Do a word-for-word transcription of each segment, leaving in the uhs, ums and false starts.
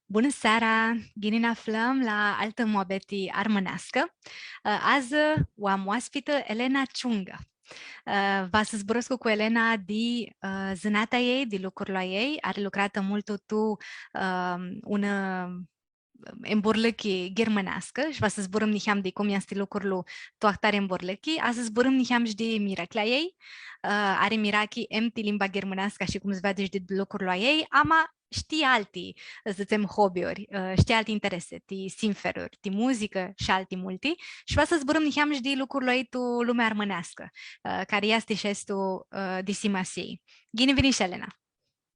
Bunã seara! Ghini nã aflãm la altã muabeti armãneascã. Adzã u am oaspitã Elena Ciungã. Va s-zburãscu cu Elena di, ã, zãnatea a ljei, di lucrul a ljei. Ari lucratã multu tu, ã, unã emburlãchi ghirmãneascã shi va s-zburãm niheam di cum easti lucrul tu ahtari emburlãchi. Va s-zburãm niheam shi di miraclea a ljei. Ã, ari mirachi em ti limba ghirmãneascã, shi cum s-veadi shi di lucrul a ljei, ama shi ti alti, dzãtsem, hobby-uri, ã, shi ti alti interese, ti sinferuri, ti muzicã shi alti multi. Shi va s-zburãm niheam shi di lucrul a ljei tu lumea armãneascã, ã, cari easti shi aestu, ã, di simasii. Ghini vinish, Elena!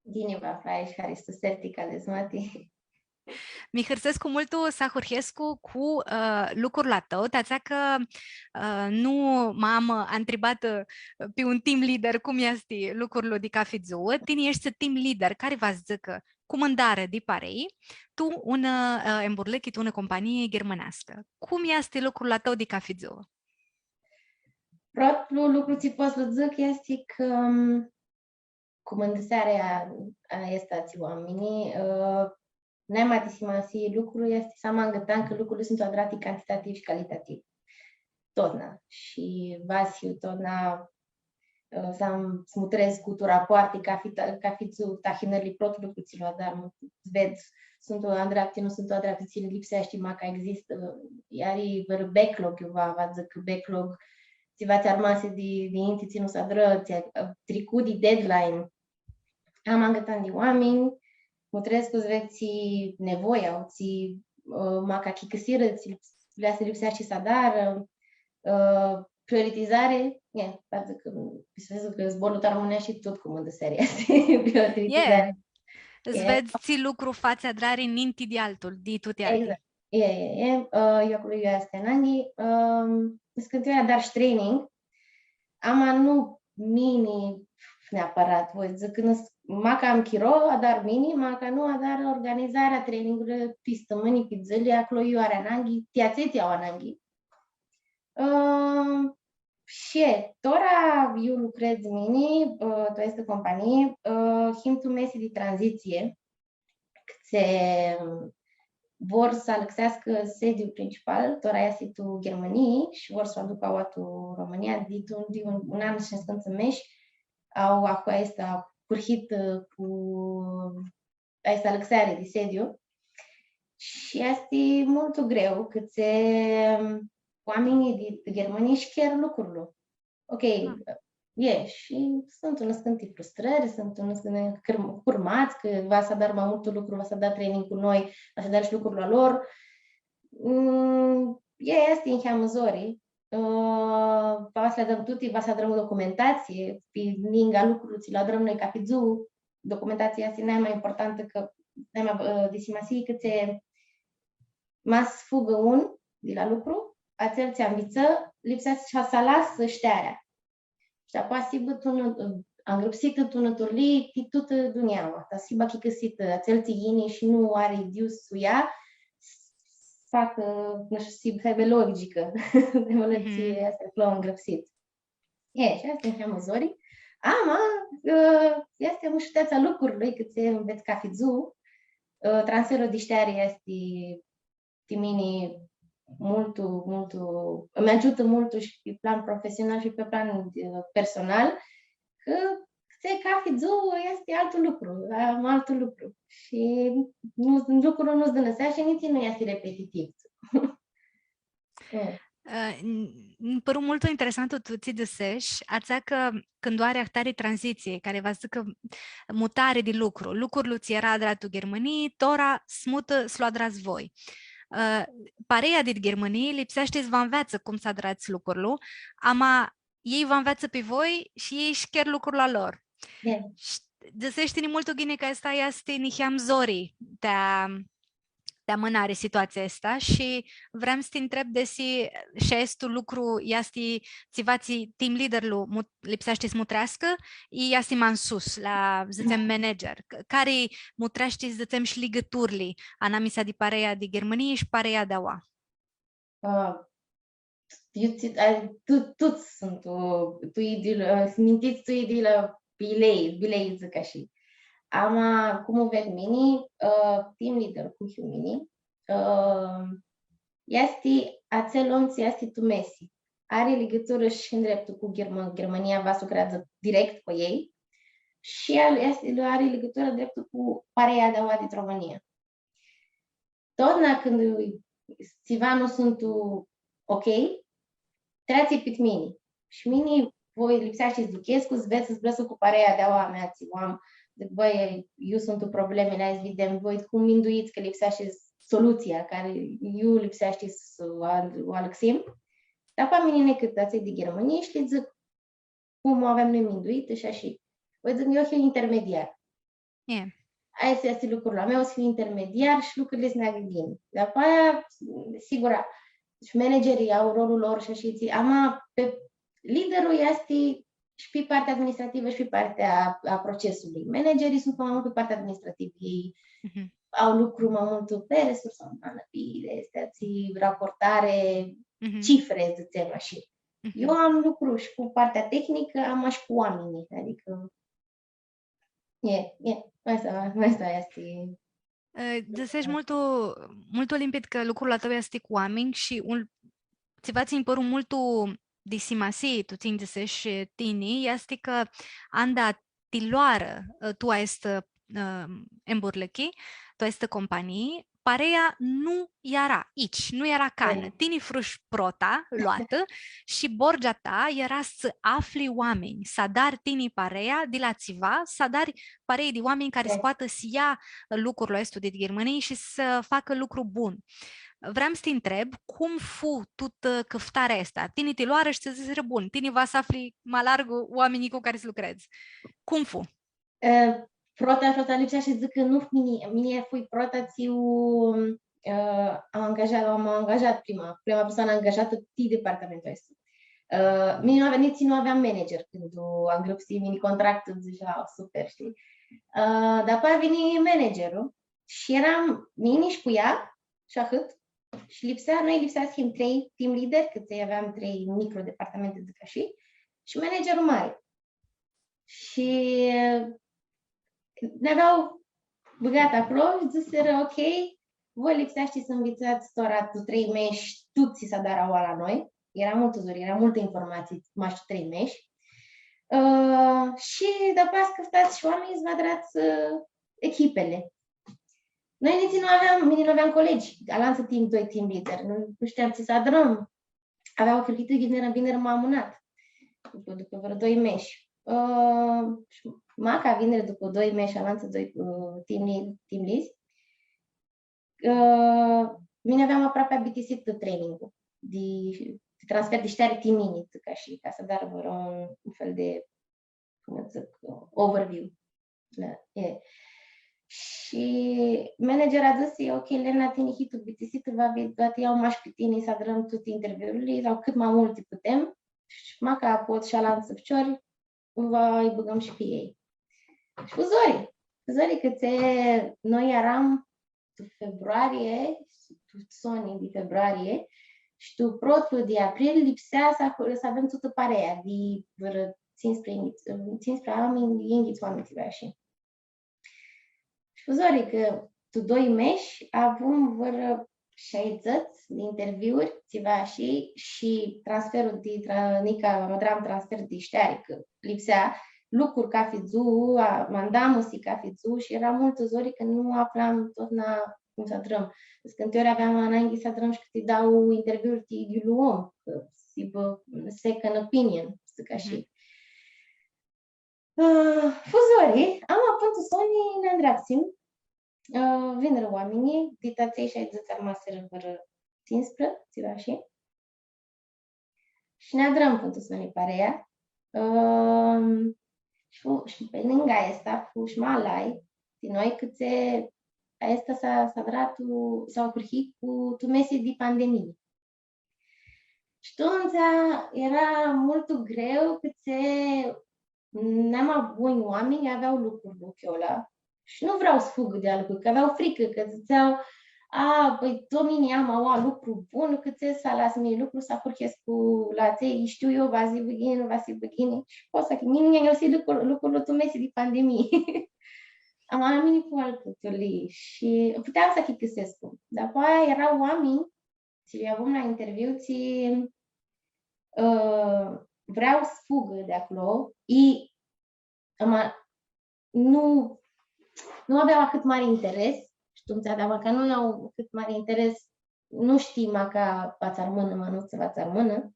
Ghini vã aflai shi haristo searã ti cali dzãmati. Mi hãrsescu multu s-ahurhescu cu, ã, lucrul a tãu, ti atsea cã, ã, nu ma am, ã, ntribatã, ã, pi un team leader cum easti lucrul di cafi dzuã. Tini eshti team leader, cari va s-dzãcã cumãndarã di parei, tu unã, ã, emburlãchi, tu unã companii ghirmãneascã. Cum easti lucrul a tãu di cafi dzuã? Protlu lucru tsi pot s-dzãc easti cã, ãm, cumãndãsearea aestã tsi u am mini, ã, naima di simasii lucru easti s-am angãtan cã lucrurli suntu adrati cantitativ shi calitativ. Totna. Shi va s-hiu totna, ã, s-am, s-mutrescu tu rapoarti, cafi ta-, cafi dzuã, tahinãrli, protlu lucru tsi lu adar, ved, suntu adrepti, nu suntu adrepti, tsi lipseashti, maca existã, ã, ari vãrã backlog, eu va, va dzãc backlog, tsiva tsi armasi di, di ninti, tsi nu s-adrã, tsi, ã, tricu di deadline. Am angãtan di oaminj, mutrescu s-ved tsi nevoi au, tsi, ã, maca achicãsirã, tsi lipsea, lipseashti s-adarã, ã, prioritizare, e, va dzãc cã, s-vedz cã zborlu tu armãneashti tut cumãndãseari easti, prioritizare. E. S-vedz tsi lucru fatsi adrari ninti di altu, di tuti alti. Exact. E, e, e, ã, eu aclo iu easti ananghi, ãm, s-cãntu eu adar shi training, ama nu mini neapãrat, voi dzãc, cãndu s-, maca am chiro, adar mini, maca nu, adar organizarea trainingului pi stãmãni, pi dzãli, aclo iu ari ananghi, ti atselj tsi au ananghi. Ãm, shi tora iu lucredz mini, ã, tu aestã companii, ã, him tu mesi di tranzitsii, cãtse vor s-alãxeascã sediul principal, tora easti tu Ghirmãnii shi vor s-u aducã aua tu Romãnia, di tu, di un, un an shi niscãntsã mesh, au, ahu, aestã ahurhitã, ã, cu aestã alãxeari di sediu. Shi easti multu greu, cãtse oaminjlji di Ghirmãnii sh-cher lucrul. Ok, e, shi suntu niscãnti frustrãri, suntu niscãnti cãr-, curmats, cã va s-adar ma multu lucru, va s-adar training cu noi, va s-adar shi lucrul a lor. Mm, e, easti niheamã zori. Ã, va s-li adrãm tuti, va s-adrãm documentatsii, pi ningã lucrul tsi lu adrãm noi cafi dzuã, documentatsia easti naima importantã, cã naima, ã, di simasii, cãtse ma s-fugã un di la lucru, atsel tsi anvitsã, lipsea s-, s-alasã shtearea. Shi apoia s-hibã tu nã-, angrãpsitã tu nã turlii, ti tutã dunjaua, ta s-hibã achicãsitã, atsel tsi yini shi nu ari di iu s-u ia, s-facã, nu shtiu, s-aibã logicã, di mãnã tsi easti aclo angrãpsit. E, shi aestã niheamã zori. Ama, ã, easti mushuteatsa a lucrului, cãtse nvets cafi dzuã, ã, transferul di shteari easti ti mini multu, multu, mi agiutã multu shi pi plan profesional shi pi plan, ã, personal, cã tsi cafi dzuã easti altu lucru, am altu lucru. Shi nu, lucrul nu s-dãnãsea shi nitsi nu easti repetitiv. E. Ã, n-, nj-pãru multu interesantu tu tsi dzãsesh, atsea cã cãndu ari ahtari tranzitsii, cari va s-dzãcã mutari di lucru, lucrul tsi eara adrat tu Ghirmãnii, tora s-mutã s-lu adrats voi. Ã, pareia di Ghirmãnii lipseashti s-vã nveatsã cum s-adrats lucrul, ama elj vã nveatsã pi voi shi elj sh-cher lucrul a lor. E. Shi dzãsesh tini multu ghini cã aestã easti niheam zori ti ti amãnari situatsia aestã shi vream s-ti ntreb desi shi aestu lucru easti tsiva tsi team leaderlu mut-, lipseashti s-mutreascã, i easti ma nsus, la, dzãtsem, manager, c-, cari mutreashti, dzãtsem, shi ligãturli anamisa di pareia di Ghirmãnii shi pareia di aua? Ã, eu tsi-, a, tu-, tuts suntu, ã, tu idil-, ã, s-mintits tu idilã bilei, bilei, dzãc ashi. Ama, cum u ved mini, ã, team leader cu hiu mini, ã, easti atsel om tsi easti tu mesi. Ari ligãturã shi ndreptu cu Ghermã-, Ghermãnia, va s-lucreadzã direct cu elj, shi el easti, ari ligãturã dreptu cu parea di aua dit Romãnia. Totna cãndu tsiva nu suntu ok, treatsi pit mini. Shi mini voi, lipseashti s-duchescu, s-ved, s-zburãscu cu parea di aua mea, tsi u am, dzãc, bãi, iu suntu problemili, hai s-videm, voi cum minduits cã lipseashti solutsia, cari iu lipseashti s-u al-, u alãxim. Dar pa mini, nãcãt atselj di Ghermãnii, shi lã dzãc, cum u avem noi minduitã shi ashi. Voi dzãc, eu hiu intermediar. E. Aestã easti lucrul a meu, s-hiu intermediar shi lucrurli s-neagã ghini. Dar dupã aia, sigura, shi managerii au rolul lor shi ashi, tsi, ama pi, liderul easti shi pi partea administrativã shi pi partea a, a procesului. Managerii suntu ma multu pi partea administrativã. Elj Mhm. au lucru ma multu pi resursa umanã, pi aesti, tsi, raportare, Mhm. cifre, dzãtsem ashi. Mhm. Eu am lucru shi cu partea tehnicã, am shi cu oaminjlji, adicã e, e, aestã, aestã easti. E, dzãsesh multu, multu limpid cã lucrul a tãu easti cu oaminj shi un, tsiva tsi nji pãru multu di simasii, tu tsi dzãsesh tini, easti cã anda ti loarã, ã, tu aestã, ã, emburlãchi, tu aestã companii, parea nu eara itsi, nu eara canã. Tini frush prota loatã shi borgea ta eara s-afli oaminj, s-adari tini parea di la tsiva, s-adari parei di oaminj cari s-poatã s-ia lucrul aestu di Ghirmãnii shi s-facã lucru bun. Vream s-ti ntreb, cum fu tutã cãftarea aestã? Tini ti loarã shi tsã dzãsirã, bun, tini va s-afli ma largu oaminjlji cu cari s-lucredz. Cum fu? E, prota, prota, lipsea s-dzãc cã nu mini, mini fui prota tsi u, e, am angajat, am angajat prima, prima persoanã angajatã ti departamentul aestu. E, mini nu aveam, nitsi nu aveam manager cãndu angrãpsii mini contractul, dzãc, „Au, super”, shtii? E, dar apoi vini managerlu shi eram mini shi cu ea shi ahãt. Shi lipsea, noi lipsea s-him trei team leader, cã tsi aveam trei micro departamente, dzãc ashi, shi managerlu mari. Shi nã avea bãgatã aclo shi dzãsirã, „Ok, voi lipseashti s-nvitsats tora tu trei mesh tut tsi s-adarã aua la noi.” Eara multu zori, eara multã informatsii, mash tu trei mesh. Ã, shi dupã atsea s-cãftats shi oaminj s-vã adrats, ã, echipili. Noi nitsi nu aveam, mini nu aveam colegi, alantsã team, doi team leader, nu, nu shteam tsi s-adrãm. Avea ahurhitã, vinirã, vinirã ma amãnat, dupã, dupã vãrã doi mesh. Ã, shi maca vinirã dupã doi mesh, alantsã doi, ã, team lead, team leads. Ã, mini aveam aproapi bitisitã trainingul di, di transfer di shteari ti mini, dzãc ashi, ca s-adarã vãrã un, un fel di, cum dzãc, overview. Da, e. Shi managera dzãsi, „Ok, Lena, tini hii tu bitisitã, va vi-, va ti ljau mash pi tini s-adrãm tuti interviurli, sau cãt ma multi putem, shi maca pot shi alantsã ficiori, va lji bãgãm shi pi elj.” Shi fu zori, fu zori cã tsi noi earam tu februarie, tu soni di februarie, shi tu protlu di april lipsea s-, s-avem tutã parea di vãrã tsisprãdzatsi, tsisprãdzatsi oaminj, yinghits oaminj, tsiva ashi. Shi fu zori cã tu doi mesh avum vãrã shaidzãts di interviuri, tsiva ashi, shi transferul di tra-, nica, adram transfer di shteari, cã lipsea lucru cafi dzuã, mandamusi cafi dzuã shi eara multu zori cã nu aflam totna cum s-adrãm. Cãndu ori aveam ananghi s-adrãm shi cãti dauã interviuri ti idyulu om, cã s-hibã second opinion, s-dzãc ashi. Mhm. Ã, fu zori, ama pãn tu soni nã andreapsim. Ã, vinirã oaminjlji, dit atselj shaidzãts armasirã vãrã tsisprã, tsiva ashi. Shi nã adrãm pãn tu soni parea. Ãm, shi fu, shi pi ningã aestã fu shi ma lai ti noi, cã tsi aestã s-a, s-adra tu, s-ahurhi cu, tu mesi di pandemii. Shi atumtsea eara multu greu, cã tsi nai ma bunj oaminj avea lucrul aclo. Shi nu vrea s-fugã di alu, cã avea fricã, cã dzãtsea, „A, pãi, tu mini am aua lucru bun, cã tsi s-alas mini lucru, s-ahurhescu la atselj, shtiu eu, va s-hibã ghini, nu va s-hibã ghini.” Shi pots s-, mini nj-angrãpsii lucrul, lucrul tu mesi di pandemii. Ama mini cu altu turlii shi puteam s-achicãsescu. Dapoaia eara oaminj, tsi lj-avum la interviu, tsi, ã, vrea s-fugã di aclo, i, ama, nu, nu avea ahãt mari interes, shtii, ama ca nu au ahãt mari interes, nu shtii ma ca va ts-armãnã, ma nu ts-va ts-armãnã.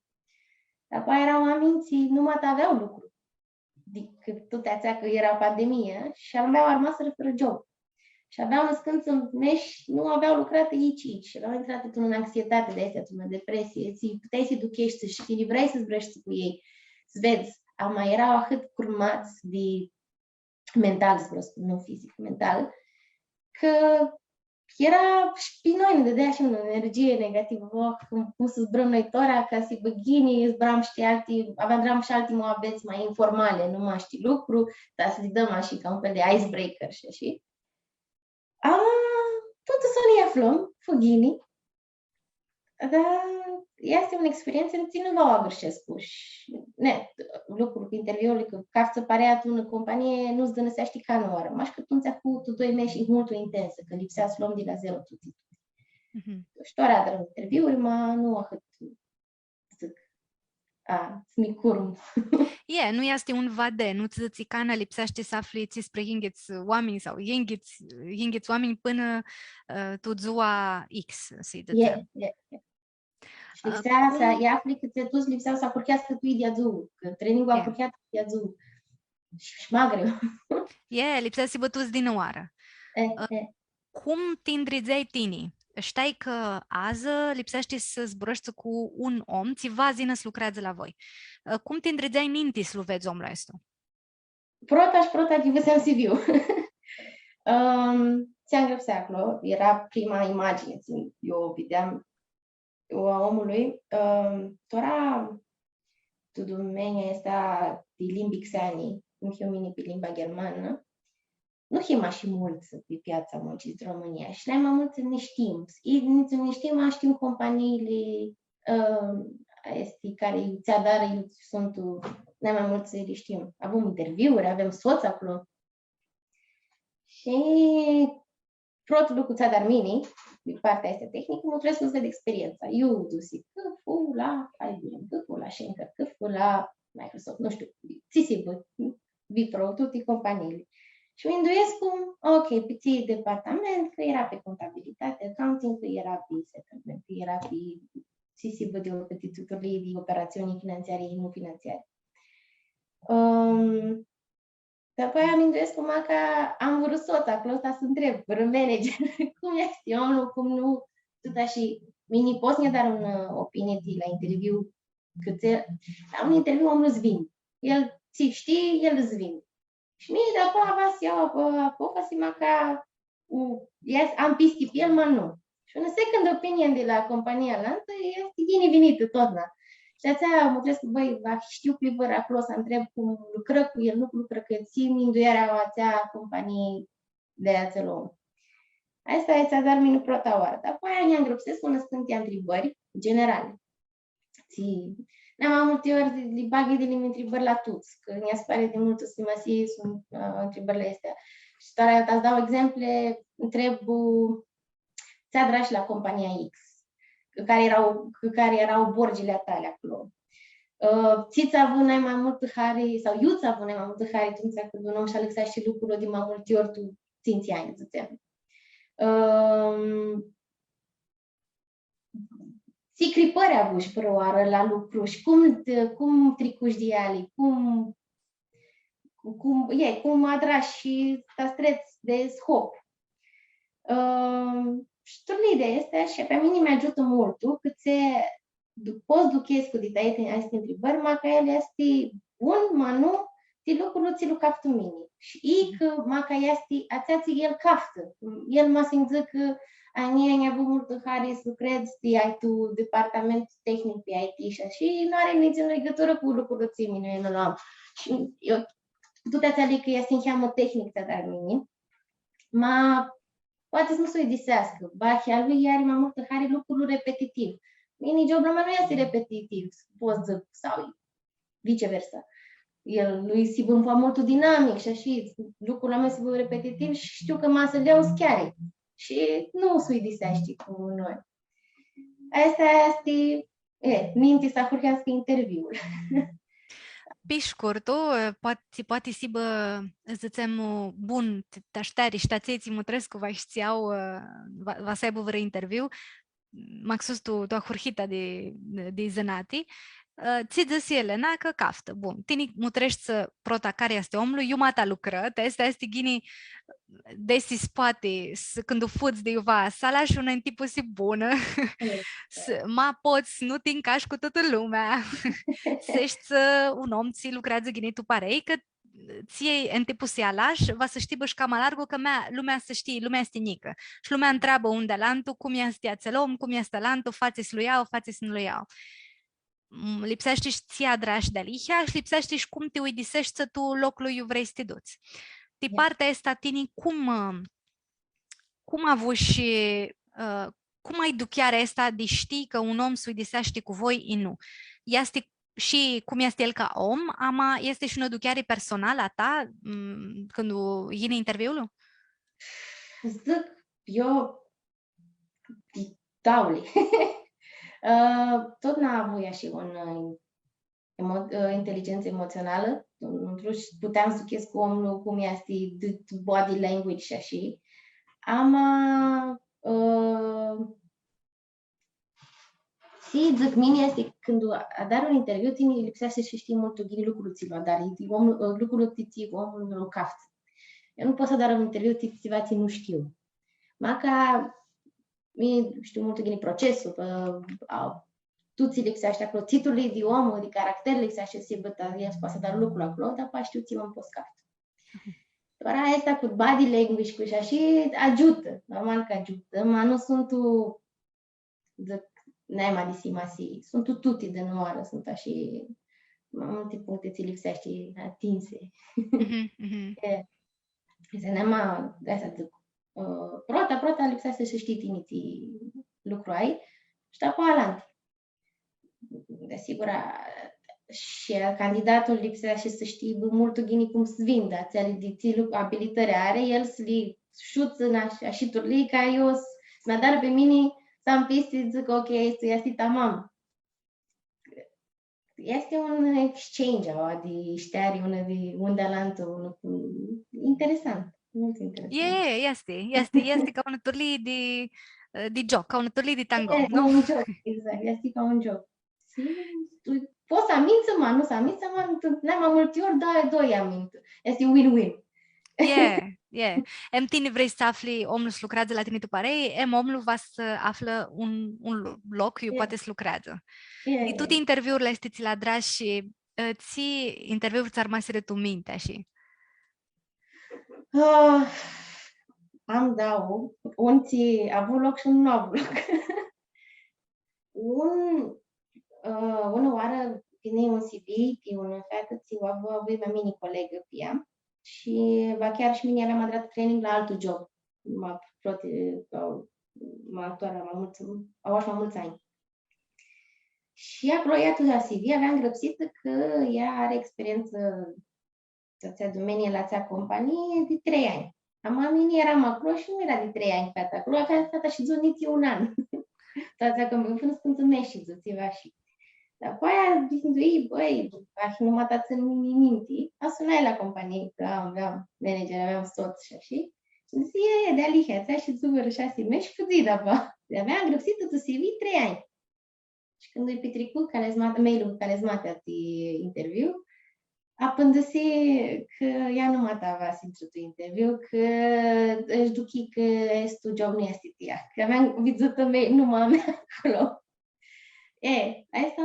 Dapoaia eara oaminj tsi numata avea lucru. Di, cã tut atsea cã eara pandemia shi avea armasirã fãrã job. Shi avea nãscãntsã mesh, nu avea lucratã ici, ici. Shi avea intratã tu unã anxietati di aestã, tu unã depresii. Tsi puteai s-lji ducheshti, s-echilibrai, s-zburãshti cu elj, s-vedz. Ama eara ahãt curmats di mental, s-zburãscu, nu fizic, mental, cã eara shi pi noi, nã dãdea shi unã energie negativã, oh, cum, cum s-zburãm noi tora, ca s-hibã ghini, zburam shi alti, aveam shi alti muabets ma informali, nu mash ti lucru, ta s-lji dãm ashi ca un fel di icebreaker shi ashi. A, tut soni aflãm, fu ghini, da, easti unã experientsã tsi nu va u agãrshescu shi, ne, lucrul cu interviurile, cã caftsã parea tu unã companie, nu-ts dãnãseashti canãoarã, mash cã atumtsea fu tu doi mesh multu intensã, cã lipsea s-loam di la zero tuti. Mhm. Shi tora adrãm interviuri, ma nu ahãt, dzãc, a, s-mi curm. E, nu easti un va di, nu tsã dzãtsi canã, lipseashti s-afli tsi spri yinghits oaminj sau yinghits, yinghits oaminj pãnã, ã, tu dzua X, s-dzãtsem. E, e, e. Shi lipsea s-, cum, ea afli cã tsi, tu lipsea s-ahurheascã tu idyea dzuã, cã trainingul ahurhea tu idyea dzuã. Shi, shi ma greu. E, lipsea s-hibã tuts dinãoarã. E, ã, e. Cum ti ndridzeai tini? Shtii cã adzã lipseashti s-zburãshti cu un om, tsi va s-yinã s-lucreadzã la voi. Ã, cum ti ndridzeai ninti s-lu vedz omlu aestu? Prota shi prota lji vãseam C V-ul. Ãm, tsi angrãpsea aclo, eara prima imagini, tsi eu u videam, a omlui, ãm, tora tu domenia aestã di limbi xeani, cum hiu mini pi limba ghermanã, nu him ashi multsã pi piatsa muncii di Romãnia shi nai ma multsã nã shtim. I nitsi nu nã shtim, ma shtim companiili, ãm, aesti cari tsi adarã, iu suntu, nai ma multsã li shtim. Avem interviuri, avem sots aclo. Shi protlu lucru tsi adar mini, di partea aestã tehnicã, mutrescu s-ved experientsa. Iu dusi, cã fu la I B M, cã fu la Schenker, cã fu la Microsoft, nu shtiu, tsi s-hibã, Wipro, tuti companiili. Shi minduescu, ok, pi tsi departament, cã eara pi contabilitati, accounting, cã eara pi settlement, cã eara pi tsi s-hibã di, pi tuti turlii di operatsiuni finantsiari, nu finantsiari. Ãm, Dapoaia minduescu, ma cã am vãrã sots aclo, ta s-ntreb, vãrã manager, cum easti omlu, cum nu, tut ashi, mini pot s-nj-adar unã, ã, opinii di la interviu, cã tsi, la un interviu omlu s-vindi. El tsi shtii, el s-vindi. Shi mini dapoaia va s-ljau ap-, apofasi, ma cã u, easti, am pisti pi el, ma nu. Shi unã second opinion di la compania alantã easti ghini vinitã totna. Shi atsea mutrescu, bãi, va shtiu pi vãrã aclo s-ntreb cum lucrã cu el, nu lucrã, cã tsi mindueari au atsea companii di atsel om. Aestã easti, tsi adar mini prota oarã. Dapoaia nj-angrãpsescu nãscãnti ntribãri generali. Tsi, nai ma multi ori li bag di ntribãri la tuts, cã nji si pari di multã simasii suntu, ã, ntribãrli aesti. Shi tora ta s-dau exempli, ntreb, tsi adrash la compania X, cari eara, cari eara borgili a tali aclo. Ã, tsi tsã avu nai ma multã hari, sau iu tsã avu nai ma multã hari, atumtsea cãndu un om sh-alãxeashti lucrul di ma multi ori tu tsintsi anj, dzãtsem. Ãm, Tsi cripãri avush vãrãoarã la lucru shi cum, cum tricush di eali, cum, cum, e, cum adrash shi ta s-trets di hop. Ãm, shi turlii di aesti, shi pi mini mi agiutã multu, cãtse pots s-duchescu di aesti, aesti ntribãri, ma cã el easti bun, ma nu, ti lucrul tsi lu caftu mini. Shi i cã, ma cã easti atsea tsi el caftã. El ma s-nji dzãcã, a njia nj-avu multã hari s-lucredz ti I T, departamentul tehnic pi I T shi ashi, nu ari nitsi ligãturã cu lucrul tsi mini nu lu am. Shi eu, tuti atseali cã easti niheamã tehnic tsi adar mini, ma poati s-nu s-uidiseascã, bahi a lui ari ma multã hari lucrul repetitiv. Mini job-ul a meu nu easti repetitiv, pot s-dzãc, sau viceversa. el lui s-hibã un poc multu dinamic shi ashi, lucrul a meu s-hibã repetitiv shi shtiu cã ma s-lu ljau s-cheari. Shi nu s-uidiseashti cu noi. Aestã easti, e, ninti s-ahurheascã interviul. Pi shcurtu, poati, poati s-hibã, dzãtsem, bun, ti ashtari shi ti atselj tsi mutrescu, va shi tsi au, va, va s-aibã vãrã interviu, maxus tu, tu ahurhita di, di zãnati, ã, tsi dzãsi Elena cã caftã. Bun, tini mutreshti prota cari easti omlu, iu ma ta lucrã, ti aestã easti ghini, desi s-poati, s-, cãndu fudz di iuva, s-alashi unã ntipusi bunã, s-, ma pots s-nu ti ncashi cu tutã lumea, s-eshti, ã, un om tsi lucreadzã ghini tu parei, cã tsi e ntipusi alash, va s-shtii bã shi cama largu, cã mea, lumea s-shtii, lumea easti njicã. Shi lumea ntreabã un di alantu cum easti atsel om, cum easti alantu, fatsi s-lu ljau, fatsi s-nu lu ljau. Mm, lipseashti shi tsi adrash dealihea shi lipseashti shi cum ti uidiseshti tu loclu iu vrei s-ti duts. Ti partea aestã, tini cum, ã, cum avushi, ã, cum ai aduchearea aestã di shtii cã un om s-uidiseashti cu voi i nu? Easti shi cum easti el ca om, ama easti shi unã aducheari personalã a ta, m, cãndu yini interviulu? Dzãc, eu, di dauli. Ã, tut n-avui ashi un, ã, emo-, ã, inteligentsã emotsionalã, nu shtiu, puteam s-aduchescu omlu cum easti, di body language shi ashi. Ama, ã, tsi dzãc mini easti, cãndu adari un interviu, tini lipseashti s-shtii multu ghini lucrul tsi lu adari, omlu, lucrul tsi, tsi omlu lu caftsã. Eu nu pot s-adar un interviu ti tsiva tsi nu shtiu. Maca, mi shtiu multu ghini procesul, cã, a, tu tsi lipseashti aclo, tsi turlii di om, di caracter lipseashti s-hibã, ta el s-poatã s-adarã lucrul aclo, dar poati shtiu tsi ma pot s-caftu. Doar aestã cu body language, cu shi ashi, agiutã, normal cã agiutã, ma nu suntu, dzãc, naima di simasii. Suntu tuti di nãoarã, suntu ashi, ma multi puncti tsi lipseashti atinsi. Mhm, mhm. E, easti naima, di aestã dzãc, ã, prota, prota lipseashti s-shtii tini tsi lucru ai shi dapoaia alanti. Desigur, a, shi candidatul lipseashti s-shtii multu ghini cum s-vindã, atseali di tsi lu-, abilitãri ari, el s-li shutsã tu ash-, ashi turlii ca eu s-, s-mi adarã pi mini, s-am pisti, dzãc, ok, easti, easti tamam. Easti un exchange, aua, di shteari, unã di, un di alantu, un, interesant, multu interesant. E, easti, easti, easti ca unã turlii di, di gioc, ca unã turlii di tango, e, nu? Un gioc, exact, easti ca un gioc. Shi tu, pots s-amintsã, ma, nu s-amintsã, ma, tu, naima multi ori, doi, doi aminti. Easti win-win. E, e. Em tini vrei s-afli omlu s-lucreadzã la tini tu parei, em omlu va s-aflã un, un lo-, loc iu poati s-lucreadzã. E, di tuti interviurli aesti tsi li adrash, ã, tsi interviuri tsã armasirã tu minti, ashi? Ah, am dauã, un tsi avu loc shi un nu avu loc. Un, ã, unã oarã vini un C V ti unã featã tsi u avu, avu ma mini colegã pi ea. Shi va chiar shi mini aveam adratã training la altu job, ma proti-, ma, ma tora, ma multsã, aoa shi ma multsã anj. Shi aclo ea, tu C V, avea ngrãpsitã cã ea ari experientsã tu atsea domenii, la atsea companii, di trei anj. Ama mini eram aclo shi nu era di trei anj feata aclo, avea feata shidzutã nitsi un an. Tu atsea companii, pãnã s-cãndu mesh shidzutã, tsiva shi. Dapoaia, dzãc, bãi, ahi, nu ma ta tsãn mini minti, asunai la companii, cã aveam manager, aveam sots shi ashi. Shi dzãsi, e, e, dealihea, atsea shidzu vãrã shasi mesh shi fudzi, dapoaia. Avea ngrãpsitã tu C V trei anj. Shi cãndu lji pitricu calesmat-, mail-ul cu calesmatea ti interviu, apãndisi cã ea nu ma ta va s-intrã tu interviu, cã sh-duchi cã aestu job nu easti ti ea. Cã aveam vidzutã mail-, numa a mea aclo. E, aestã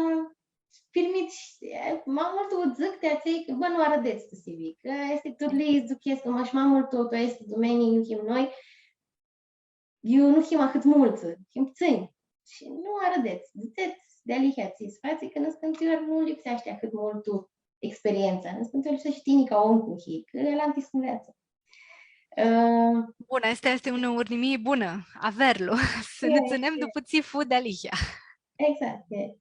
pirmit shi, e, ma multu u dzãc ti atselj cã, bã, nu arãdets tu C V, cã easti turlii, dzãc, easti, ma shi ma multu tu aestu domenii, iu him noi, iu nu him ahãt multsã, him ptsãnj. Shi nu arãdets, dzãtsets dealihea tsi s-fatsi, cã nãscãntiori nu lipseashti ahãt multu experientsa, nãscãntiori lipseashti tini ca om cum hii, cã alanti s-nveatsã. Ã, bun, aestã easti unã urnimii bunã, averlu, s-nã tsãnem dupã tsi fu dealihea. Exact, e.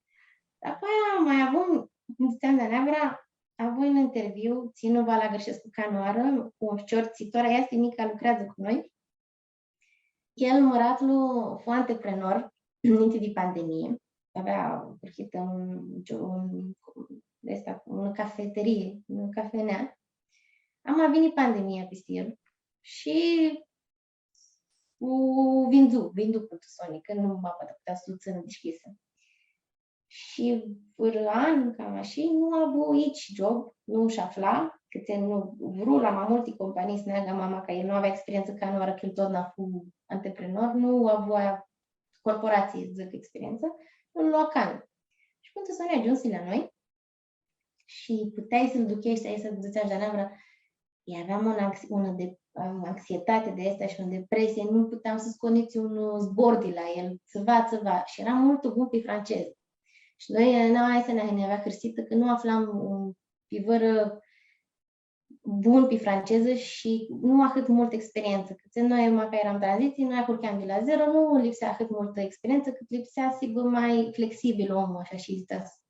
Dapoaia ma avum, cum dzãtseam di neavra, avui un interviu, tsi nu va lu agãrshescu canãoarã, cu un ficior, tsi tora easti nica, lucreadzã cu noi. El, mãratlu, fu antreprenor ninti di pandemii. Avea ahurhitã un, un, aestã, unã cafeterie, unã cafenea. Ama vini pandemia pisti el shi u vindzu, vindzu pãn tu soni, cã nu ma putea s-u tsãnã dishcljisã. Shi vãrã an, cam ashi, nu avu itsi job, nu sh-afla, cãtse nu, vru la ma multi companii s-neagã, ama ca el nu avea experientsã canãoarã, cã el totna fu antreprenor, nu avea corporatsii, dzãc, experientsã, nu lu lua canã. Shi pãn tu soni agiumsi la noi, shi puteai s-lu ducheshti, aestã dzãtsea shi Dana, vrea, eu aveam un anx-, unã de-, anxietati di aestã shi unã depresie, nu puteam s-scot nitsi un zbor di la el, tsiva, tsiva. Shi eara multu bun pi francezã. Shi noi, na, aestã nã, nã avea hãrsitã, cã nu aflam un, pi vãrã bun pi francezã shi nu ahãt multã experientsã. Cã noi, ma cã earam tranzitsii, noi ahurheam di la zero, nu lipsea ahãt multã experientsã, cãt lipsea s-hibã ma flexibil omlu, ashi, shi s-,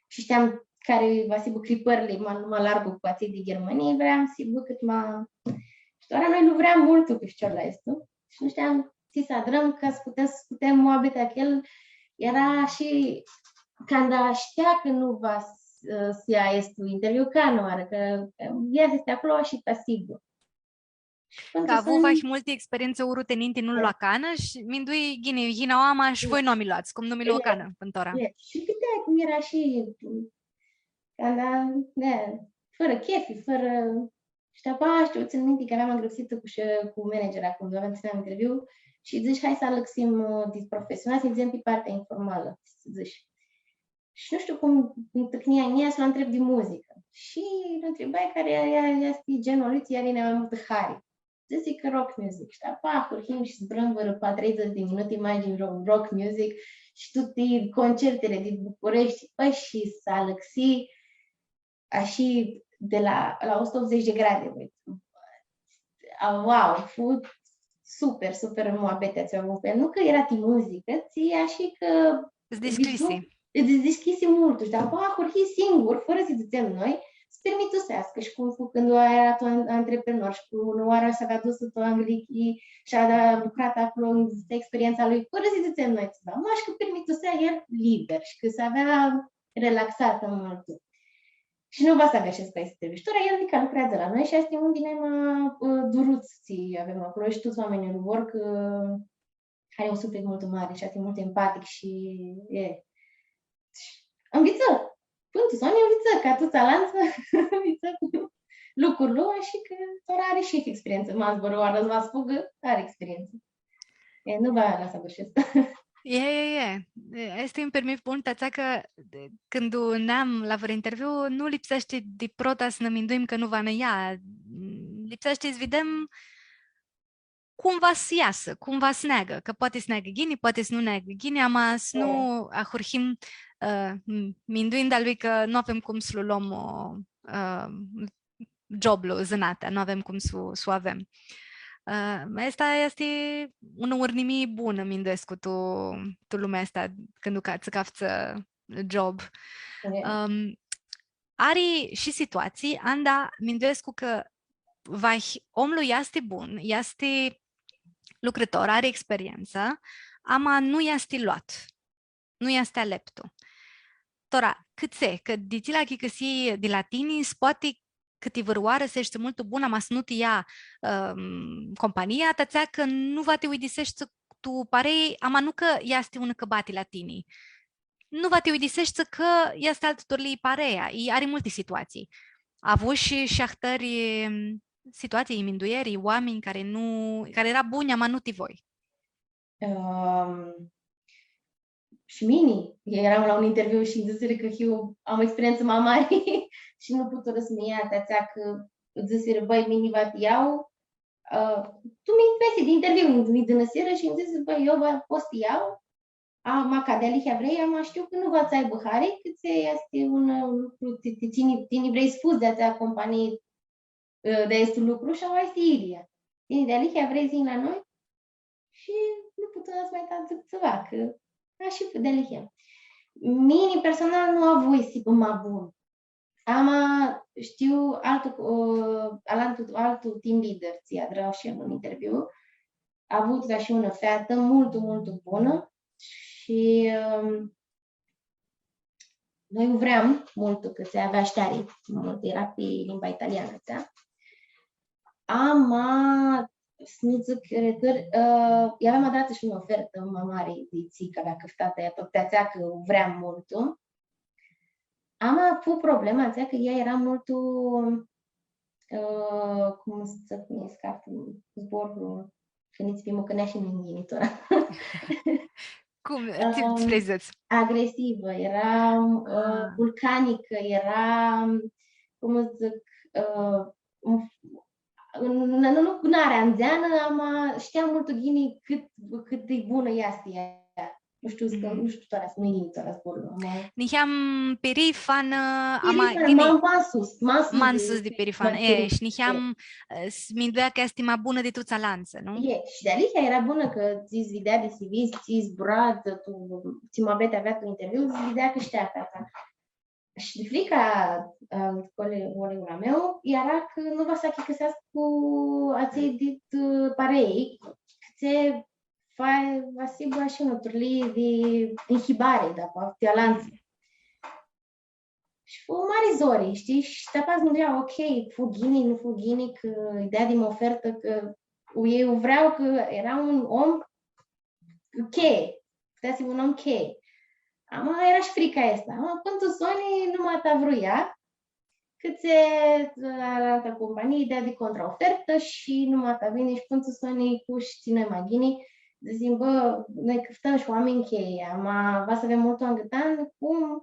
shi shteam cari va s-hibã cripãrli ma, ma largu cu atselj di Ghirmãnii, vream s-hibã cãt ma... Shi tora noi lu vream multu pi ficiorlu aestu. Shi nu shteam tsi s-adrãm ca s-putem, s-putem muabetea cu el. Eara shi canda shtea cã nu va s-, s-ia aestu interviu canãoarã, cã ea easti aclo shi pasivu. Shi pãn tu soni, cã avu vahi multi experientsã uruti ninti, nu lu lua canã shi mindui, ghini, yini aoa, ama shi voi nu mi loats, cum nu mi loa canã pãn tora. E, shi putea, cum eara shi, canda, da, fãrã chefi, fãrã Shi dapoaia, shtiu, tsãn minti cã aveam angrãpsitã cu, shi cu managera, cum aveam, tsãneam interviu, shi dzãsh, hai s-alãxim, ã, di profesional, s-nã dutsem pi partea informalã, dzãsh. Shi nu shtiu cum, cum tãcnjea nj-ea s-lu ntreb di muzicã. Shi lu ntribai cari e, e, easti genlu a lui, tsi ari nai ma multã hari. Dzãsi cã rock music. Shi dapoaia ahurhim shi zburãm vãrã patru, treidzãts di minuti, imagini, ro-, rock music, shi tuti concertili di Bucureshti, pãi, shi s-alãxi, ashi, di la, la o sutã optzeci di gradi, bãi. A, wow, fu super, super muabetea tsi u avu cu el. Nu cã eara ti muzicã, tsi ashi cã... Ts-dishcljisi. Ts-dishcljisi multu. Shi dapoaia ahurhi singur, fãrã s-lji dzãtsem noi, s-pirmituseascã shi cum fu cãndu eara tu an-, antreprenor shi cum unã oarã s-avea dusã tu Anglichii shi avea lucratã aclo, experientsa lui, fãrã s-lji dzãtsem noi tsiva. Mash cã pirmitusea el liber shi cã s-avea relaxatã multu. Shi nu va s-agãrshescu aestu interviu. Shi tora el nica lucreadzã la noi shi aestã easti un di nai ma, ã, duruts tsi avem aclo shi tuts oaminjlji lu vor, cã ari un suflit multu mari shi easti multu empatic shi e. Shi anvitsã. Pãn tu soni anvitsã, ca tuts alantsã, anvitsã lucrul, shi cã tora ari shi experientsã. Ma zburã oarã s-va s-fugã, ari experientsã. E, nu va s-agãrshescu. E, e, e. E, easti un pirmith bun, ti atsea cã, e, cãndu neam la vãrã interviu, nu lipseashti di prota s-nã minduim cã nu va nã ia. Lipseashti s-videm cum va s-easã, cum va s-neagã, cã poati s-neagã ghini, poati s-nu neagã ghini, ama s-nu ahurhim, ã, m-, minduinda lui cã nu avem cum s-lu lom, ã, joblu, zãnatea, nu avem cum s-u, s-u avem. Ã, aestã easti unã urnimii bunã, minduescu, tu, tu lumea aestã, cãndu ca-, tsã caftsã job. E. Ãm, ari shi situatsii, anda minduescu cã vahi omlu easti bun, easti lucrãtor, ari experientsã, ama nu easti loat. Nu easti aleptu. Tora, cãtse, cã di tsi la achicãsii di la tini, s-poati cãti vãrãoarã s-eshti multu bun, ama s-nu ti ia, ãm, compania, ti atsea cã nu va ti uidiseshti tu parei, ama nu cã easti unã cãbati la tini. Nu va ti uidiseshti cã easti altã turlii parea, i ari multi situatsii. Avushi shi ahtãri, ãm, situatsii, minduieri, oaminj cari nu, cari eara bunj, ama nu ti voi. Ãm, shi mini, earam la un interviu shi nji dzãsirã cã hiu, am experientsã ma mari shi nu puturã s-mi ia, ti atsea cã dzãsirã, bãi, mini va ti ljau, ã, tu mi-, mesi di interviu, nji, nji dãnãsirã shi nji dzãsi, bãi, eu va, pot s-ti ljau, ama ca dealihea vrei, ama shtiu cã nu va tsã aibã hari, cãtse easti un, ã, lucru, ti, ti, tini, tini vrei s-fudz di atsea companii, ã, di aestu lucru shi aua easti idyea. Tini dealihea vrei s-yinj la noi? Shi nu puteam s-ma dzãc tsiva, cã ashi fu dealihea. Mini personal nu avui s-hibã ma bun. Ama shtiu altu, ã, alantu, altu team leader, tsi adrã shi el un interviu, a avut la shi unã featã multu, multu bunã shi, ãm, noi u vream multu, cã tsi avea shteari multu, eara pi limba italianã, tsi. Ama, s-nu dzãc cãrã, ã, i aveam adratã shi unã ofertã ma mari di tsi cã avea cãftatã ea, tut ti atsea cã u vream multu. Ama fu problema atsea cã ea eara multu, ã, cum s-dzãc, mi scapã zborlu, cã nitsi pi mucãneashti nu-nj yini tora. Cum, tsi, ãm, tsi vrei s-dzãts? Agresivã, eara, ã, ah, vulcanicã, eara, cum s-dzãc, ã, nu, nu, nu, nu ari andzeanã, ama shtea multu ghini cãt, cãt di bunã easti ea. Nu shtiu, s-, mhm, nu shtiu tora, nu-nj yini tora zborlu, ama niheam pirifanã, ama pirifanã, ghini, ma, ma sus, ma sus, ma sus di, di pirifanã, ma, e, pirifanã, shi niheam, e, s-minduea cã easti ma bunã di tuts alantsã, nu? E, shi dealihea eara bunã cã tsi s-videa di C V, tsi zbura, tu, tsi muabeti avea tu interviu, s-videa cã shtea feata. Shi frica, ã, cole-, colegul a meu, eara cã nu va s-achicãseascã cu atselj dit, ã, parei, cã tsi va, va s-hibã shi unã turlii di inhibari, da, poati alantsã. Shi fu mari zori, shtii? Shi dapoaia s-minduea, ok, fu ghini, nu fu ghini, cã ideea di ofertã, cã eu vream, cã eara un om cheie, putea s-hibã un om cheie. Ama eara shi frica aestã. Ama pãnã tu soni, numata vru ea, cã tsi, ã, alantã companii dea di contraofertã shi numata vini shi pãnã tu soni cu shi tsi noi ma ghini, dzãsim, bã, noi cãftãm shi oaminj cheie, ama va s-avem multu angãtan, cum,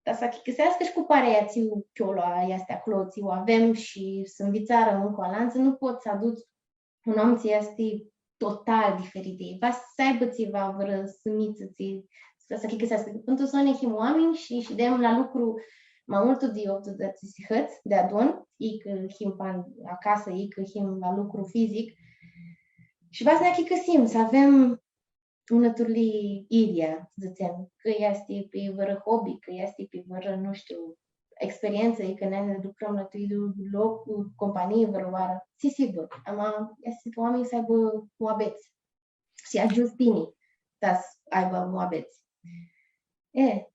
ta s-achicãseascã shi cu parea tsi u, colo, easti aclo, tsi u avem shi s-nvitsarã un cu alantsã, nu pots s-aduts un om tsi easti total diferit di elj. Va s-aibã tsiva, vãrã sumitsã, tsi, s-achicãseascã. Pãnã tu soni him oaminj shi shidem la lucru ma multu di optudzãts di sihãts deadun, i cã him pan-, acasã, i cã him la lucru fizic. Shi va s-nã achicãsim, s-avem unã turlii idyea, dzãtsem, cã easti pi vãrã hobby, cã easti pi vãrã, nu shtiu, experientsã, i cã noi lucrãm la tu idyiul loc, companii, vãrãoarã, tsi s-hibã, ama easti ca oaminjlji s-aibã muabets. Shi agiundzã tini ta s-aibã muabets. E,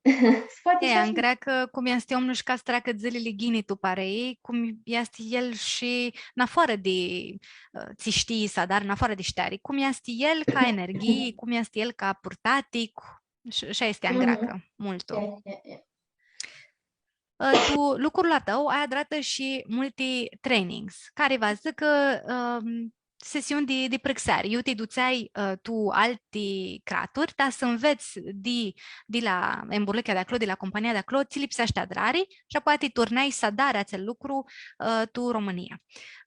s-poati. E, shi ashi. Angreacã, cum easti omlu shi ca s-treacã dzãlili ghini tu parei, cum easti el shi nafoarã di, ã, tsi shtii s-adarã, nafoarã di shteari, cum easti el ca energhii, cum easti el ca purtatic, shi, shi aestã angreacã multu. E, e, e. Ã, tu lucrul a tãu ai adratã shi multi trainings, cari va s-dzãcã, ãm, sesiuni di, di prãxeari. Iu ti dutseai, ã, tu alti craturi, ta s-nvets di, di la emburlãchea di aclo, di la compania di aclo, tsi lipseashti adrari, shi apoia ti turneai s-adari atsel lucru, ã, tu Romãnia.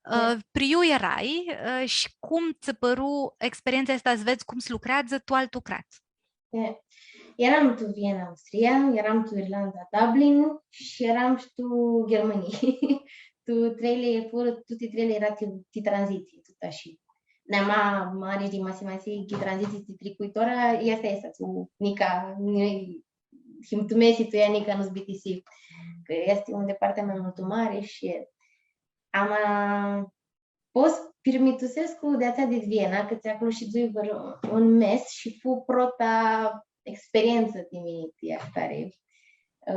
Ã, da. Pri iu earai, ã, shi cum tsã pãru experientsa aestã, s-vedz cum s-lucreadzã tu altu crat? E, earam tu Viena, Austria, earam tu Irlanda, Dublin, shi earam shi tu Ghirmãnii. Tu treili, furã, tuti treili eara ti, ti tranzitsii, tut ashi. Nai ma, ma ari di masimasi, ti tranzitsii, ti tricui, tora, easti, easti, tu, nica, ni-, him tu mesi, tu ea, nica nu s-bitisi, cã easti un departament multu mari shi ama pot s-pirmitusescu di atsea di Viena, cã tsi aclo shidzui vãrã un mes shi fu prota experientsã ti mini ti ahtari. Ã,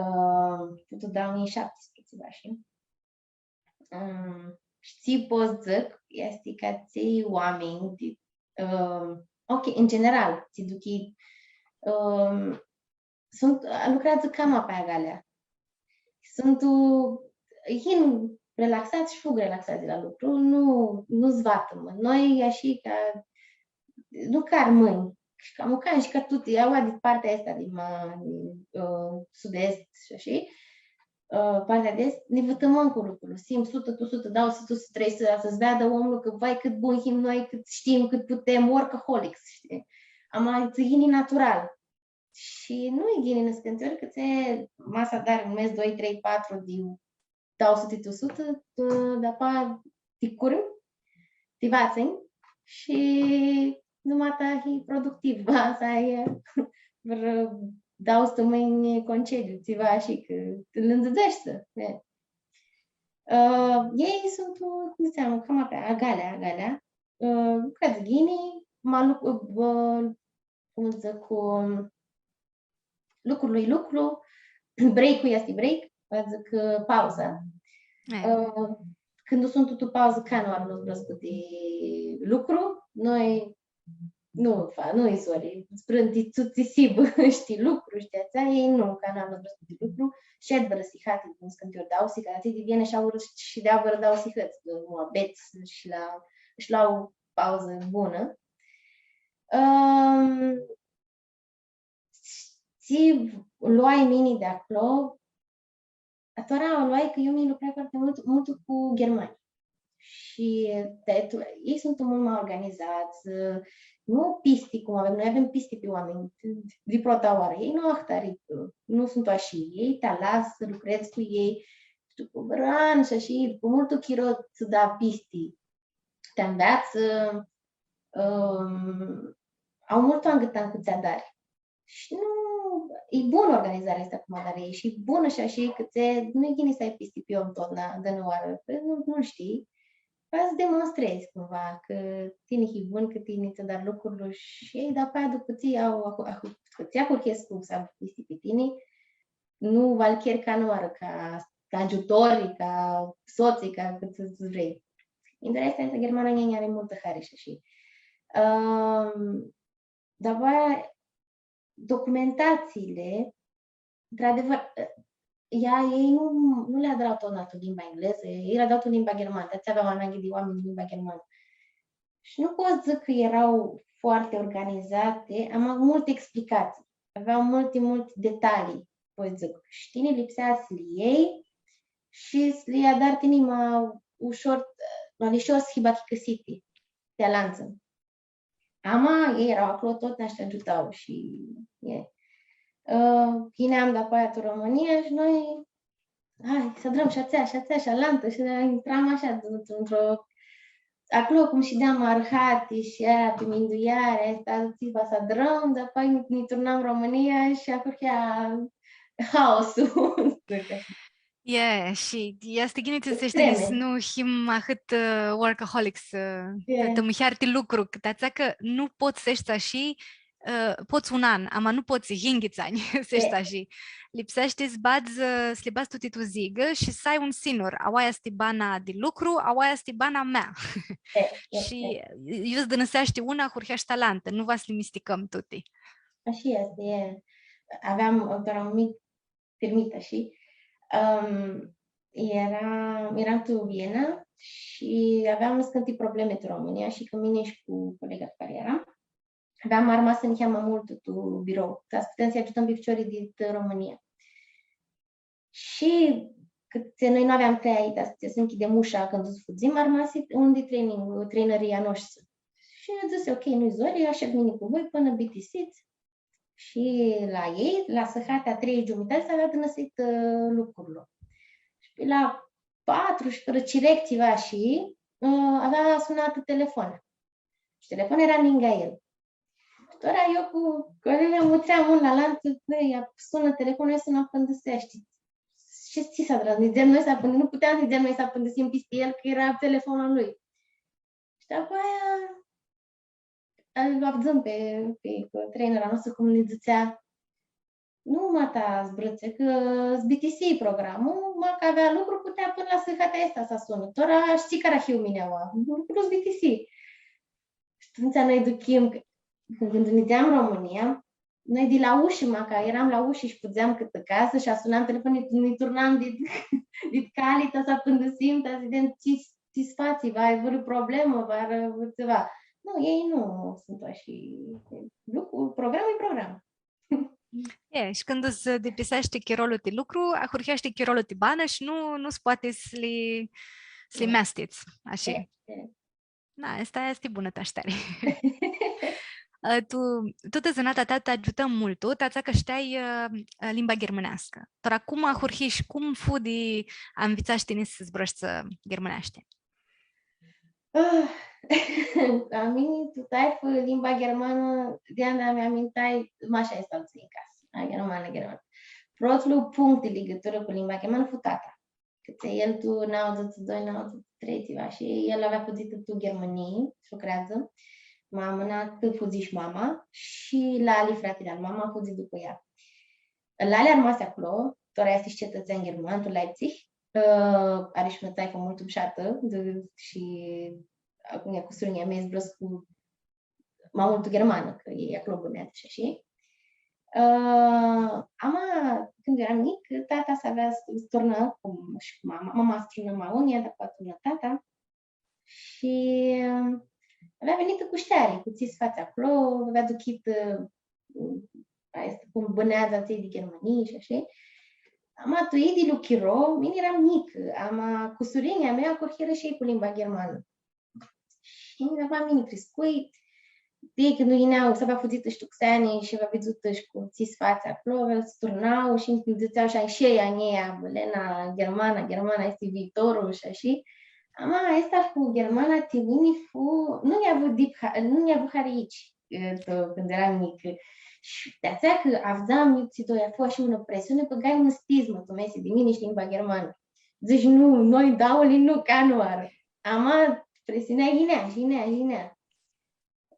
fu tu doauã njilji shaptisprãdzatsi, ashi. Ã, shi tsi pot s-dzãc, easti cã atselj oaminj di, ã, ok, în general, tsi duchii, ã, suntu, lucreadzã cama pi agalea. Suntu, yin relaxats shi fug relaxats di la lucru, nu, nu s-vatãmã. Noi, ashi ca, nu ca armãnj, shi ca mucanj, shi ca tuti, aua di partea aestã di ma, ã, sud-est shi ashi, ã, partea di est, nã vãtãmãm cu lucrul. S-him sutã tu sutã, dauã suti tu sutã, trei suti, s-veadã omlu cã, vai, cãt bun him noi, cãt shtim, cãt putem, workaholics, shtii? Ama tsã yini natural. Shi nu-i ghini niscãntiori, cã tsi ma s-adari un mes, doi, trei, patru di dauã suti tu sutã, tu, dapoaia ti curmi, ti vatsãnj shi numata hii productiv, va s-ai vãrã dauã stãmãnj concediu, tsiva shi cã ti lãndzãdzeshti, e. Ã, elj suntu, cum dzãtseam, cama pi agalea, agalea. Ã, lucreadzã ghini, ma luc-, ã, cum dzãc, cu lucrul e lucru, break-ul easti break, va dzãc, ã, pauza. E. Ã, cãndu suntu tu pauzã, canãoarã nu zburãscu di lucru, noi nu fa-, nu-i zori, zburãm di tsi, tsi s-hibã, shtii, lucru, shtii, atsea, elj nu, canãoarã nu zburãscu di lucru, shed vãrã sihati, di cãndu ori dauã sihati, di vãrã shi aurã shi di vãrã dauã sihãts, di muabets shi la, shi la o pauzã bunã. Ãm, tsi loai mini di aclo, atora u loai cã eu mi lucrai foarte mult, mult cu germani. Shi ti, tu, elj suntu mult ma organizats, nu pisti cum avem, noi avem pisti pi oaminj di prota oarã. Elj nu ahtari, nu suntu ashi. Elj ti alasã, lucredz cu elj, shtiu, cu vãrã an shi ashi, cu multu chiro tsã da pisti. Ti anveatsã, ãm, au multu angãtan cu tsi adari. Shi nu, e bunã organizarea aestã cum adari elj shi e bunã shi ashi cã tsi, nu-i ghini s-ai pisti pi om totna, dãnãoarã, cã nu, nu shtii. Va s-demonstrezi cumva cã tini hii bun, cã tini tsã adari lucrul shi elj, dapoaia dupã tsi au, ahu-, ahu-, cã tsi ahurhescu s-aibã pisti pi tini, nu va-l cheri canãoarã ca, ca agiutori, ca sotsi, ca cãt s-vrei. Mindurea aestã, aestã germana nj-ari multã hari shi ashi. Ãm, dapoaia, documentatsiili, într-adevăr, ea, elj nu, nu li adra totna tu limba englezã, elj li adra tu limba germanã, di-atsea avea ananghi di oaminj di limba germanã. Shi nu pot s-dzãc cã eara foarte organizate, ama multi explicatsii. Avea multi, multi detalii, pot s-dzãc. Shi tini lipsea s-li ljei shi s-li adari tini ma ushor, ma lishor s-hibã achicãsiti ti alantsã. Ama elj eara aclo totna shi ti agiuta shi, e. Ã, yineam dapoaia tu Romãnia shi noi, hai, s-adrãm shi atsea, shi atsea, shi alantã, shi intram ashi, într-o, aclo cum shideam arhati shi eara pi mindueari, aestã, tsi va s-adrãm, dapoaia nã, nã turnam Romãnia shi ahurhea haosul. E, shi easti ghini tsi dzãsesh, extreme, tini, s-nu him ahãt, ã, workaholics, ã, e, tã, tã mãhari ti lucru, cã ti atsea cã nu pots s-eshti ashi, ã, pots un an, ama nu pots yinghits anj s-eshti, e, ashi. Lipseashti s-badz, ã, s-li badz tuti tu zigã shi s-ai un sinur, aoa easti bana di lucru, aoa easti bana mea. E, e, shi e, iu s-dãnãseashti una, ahurheashti alantã, nu va s-li misticãm tuti. Ashi easti, e. Aveam, tora, un mic pirmit, ashi. Ãm, eara, eram tu Viena shi aveam niscãnti problemi tu Romãnia shi cu mini shi cu colega cu cari eram, aveam armasã niheamã multu tu birou, ca s-putem s-lji agiutãm pi ficiorlji dit Romãnia. Shi cãtse noi nu aveam cljeai, ta s-, s-nchidem usha cãndu s-fudzim, armasi un di training, trainerii a noshtri. Shi nã dzãsi, ok, nu-i zori, ashed mini cu voi pãnã bitisits. Shi la elj, la sãhatea trei giumitati, s-avea dãnãsit, ã, lucrul. Shi pi la patru shi fãrã cirec tsiva shi, ã, avea sunatã telefon. Shi telefon eara ningã el. Tora eu cu colega mutream un la alantã, bãi, ia sunã telefonul, ia s-nã apãndãseashti. Shi tsi s-adrãm, nidzem noi s-apãndãsim, nu puteam s-nidzem noi s-apãndãsim pisti el, cã eara telefonul a lui. Shi dapoaia, ãl avdzãm pi, pi, pi trainera a noastrã, cum nã dzãtsea, nu, ma ta zburãtsi, cã s-bitisi programlu, ma cã avea lucru, putea pãnã la sãhatea aestã s-asunã. Tora shtii cara hiu mini aua, lucrul s-bitisi. Shi atumtsea noi duchim, cã, cãndu nidzeam Romãnia, noi di la ushi, ma cã eram la ushi shi fudzeam cãtã casã shi asunam telefon, nã, nã turnam di, di cali, ta s-apãndãsim, ta s-videm tsi, tsi s-fatsi, va ai vãrã problemã, va ai tsiva. Nu, elj nu suntu ashi. Lucru, program e program. E, shi cãndu s-dipiseashti chirolu ti lucru, ahurheashti chirolu ti banã shi nu, nu s-poati s-li, s-li, e, meastits, ashi. E, e. Da, aestã easti bunã tashtari. Ã, tu, tutã zãnatea ta ti agiutã multu, ti atsea cã shteai, ã, limba ghirmãneascã. Tora cum ahurhishi, cum fu di anvitsashi tini s-zburãshti ghirmãneashti? Ah, a mini, tu taifã, limba ghirmanã, di anda mi amintai, mash aestã u tsãnj tu casã. a, ghermanã, ghermanã. Protlu punct di ligãturã cu limba ghermanã fu tata. Cãtse el tu nauãdzãtsi doi, nauãdzãtsi trei, tsiva, shi el avea fudzitã tu Ghermãnii, s-, lucreadzã. Ma amãnat fudzi shi mama shi lali, fratili al mama, fudzi dupã ea. Lali armasi aclo, tora easti shi cetãtsean gherman, tu Leipzig, ã, ari shi unã tsaifã multu mushatã, di-, shi acum e cusurinja mea, zburãscu ma multu ghermanã, cã e aclo bãneadzã shi ashi. Ã, ama, cãndu earam njic, tata s-avea s-, s-turnã, cum shi cu mama, mama s-turnã ma unã, dapoaia turnã tata. Shi, ã, avea vinitã cu shteari, cu tsi s-fatsi aclo, avea aduchitã, ã, aestã, cum bãneadzã atselj di Ghermãnii shi ashi. Ama tu idyiul chiro, mini earam njicã, ama cusurinja mea ahurhirã shi elj cu limba ghermanã. Shi, ama, mini criscui, di cãndu yinea, s-avea fudzitã shi tu xeani shi avea vidzutã shi cu tsi s-fatsi aclo, avea, s-turnau shi nji dzãtsea shi elj, a njia, Lena, ghermana, ghermana easti viitorlu shi ashi. Ama aestã cu ghermana ti mini fu, nu nj-avu dip ha-, nu nj-avu hari aoatsi, ã, tu, cãndu earam njicã. Shi di atsea cã avdzam iutsido, ea fu ashi unã presiuni, bãgai unã stizmã tu mesi di mini shi limba ghermanã. Dzãsh, nu, noi dauãli nu, canãoarã. Ama presiunea yinea, shi yinea, shi yinea.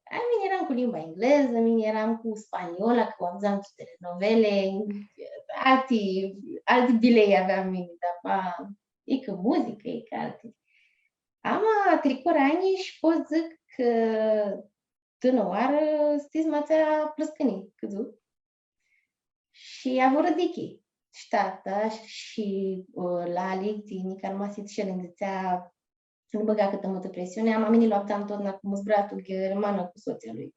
A, mini earam cu limba englezã, mini earam cu spaniola, cã u avdzam tu telenovele, alti, alti bilei aveam mini, dar, ba, e cã muzicã, e cã alti. Ama tricurã anj shi pot s-dzãc cã tu unã oarã stizma atsea plãscãni, cãdzu. Shi avurã dichi. Shi tata shi, ã, lali, tini, cã armasi shi el, nji dzãtsea, nu bãga cãtã multã presiuni, ama mini lu avdzam totna cum zbura tu ghermanã cu sotslui.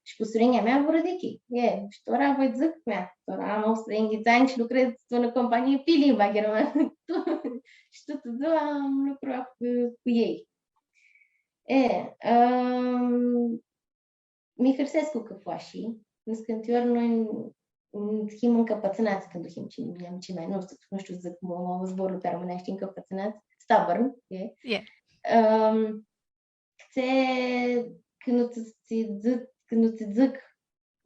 Shi cusurinja mea avurã dichi. E, shi tora voi dzãc, mea, tora am optsprãdzatsi anj shi lucredz tu unã companii pi limba ghermanã. Shi tutã dzua am lucru cu, cu elj. E, ãm, mi hãrsescu cã fu ashi. Niscãntiori noi n-, n-, him ncãpãtsãnats cãndu him cimi, cimi, nu shtiu, nu shtiu s-dzãc, mo-, mo-, zborlu pi armãneashti, ncãpãtsãnats, stubborn, e. E. Ãm, cãtse, cãndu tsã, tsã dzãc, cãndu tsã dzãc,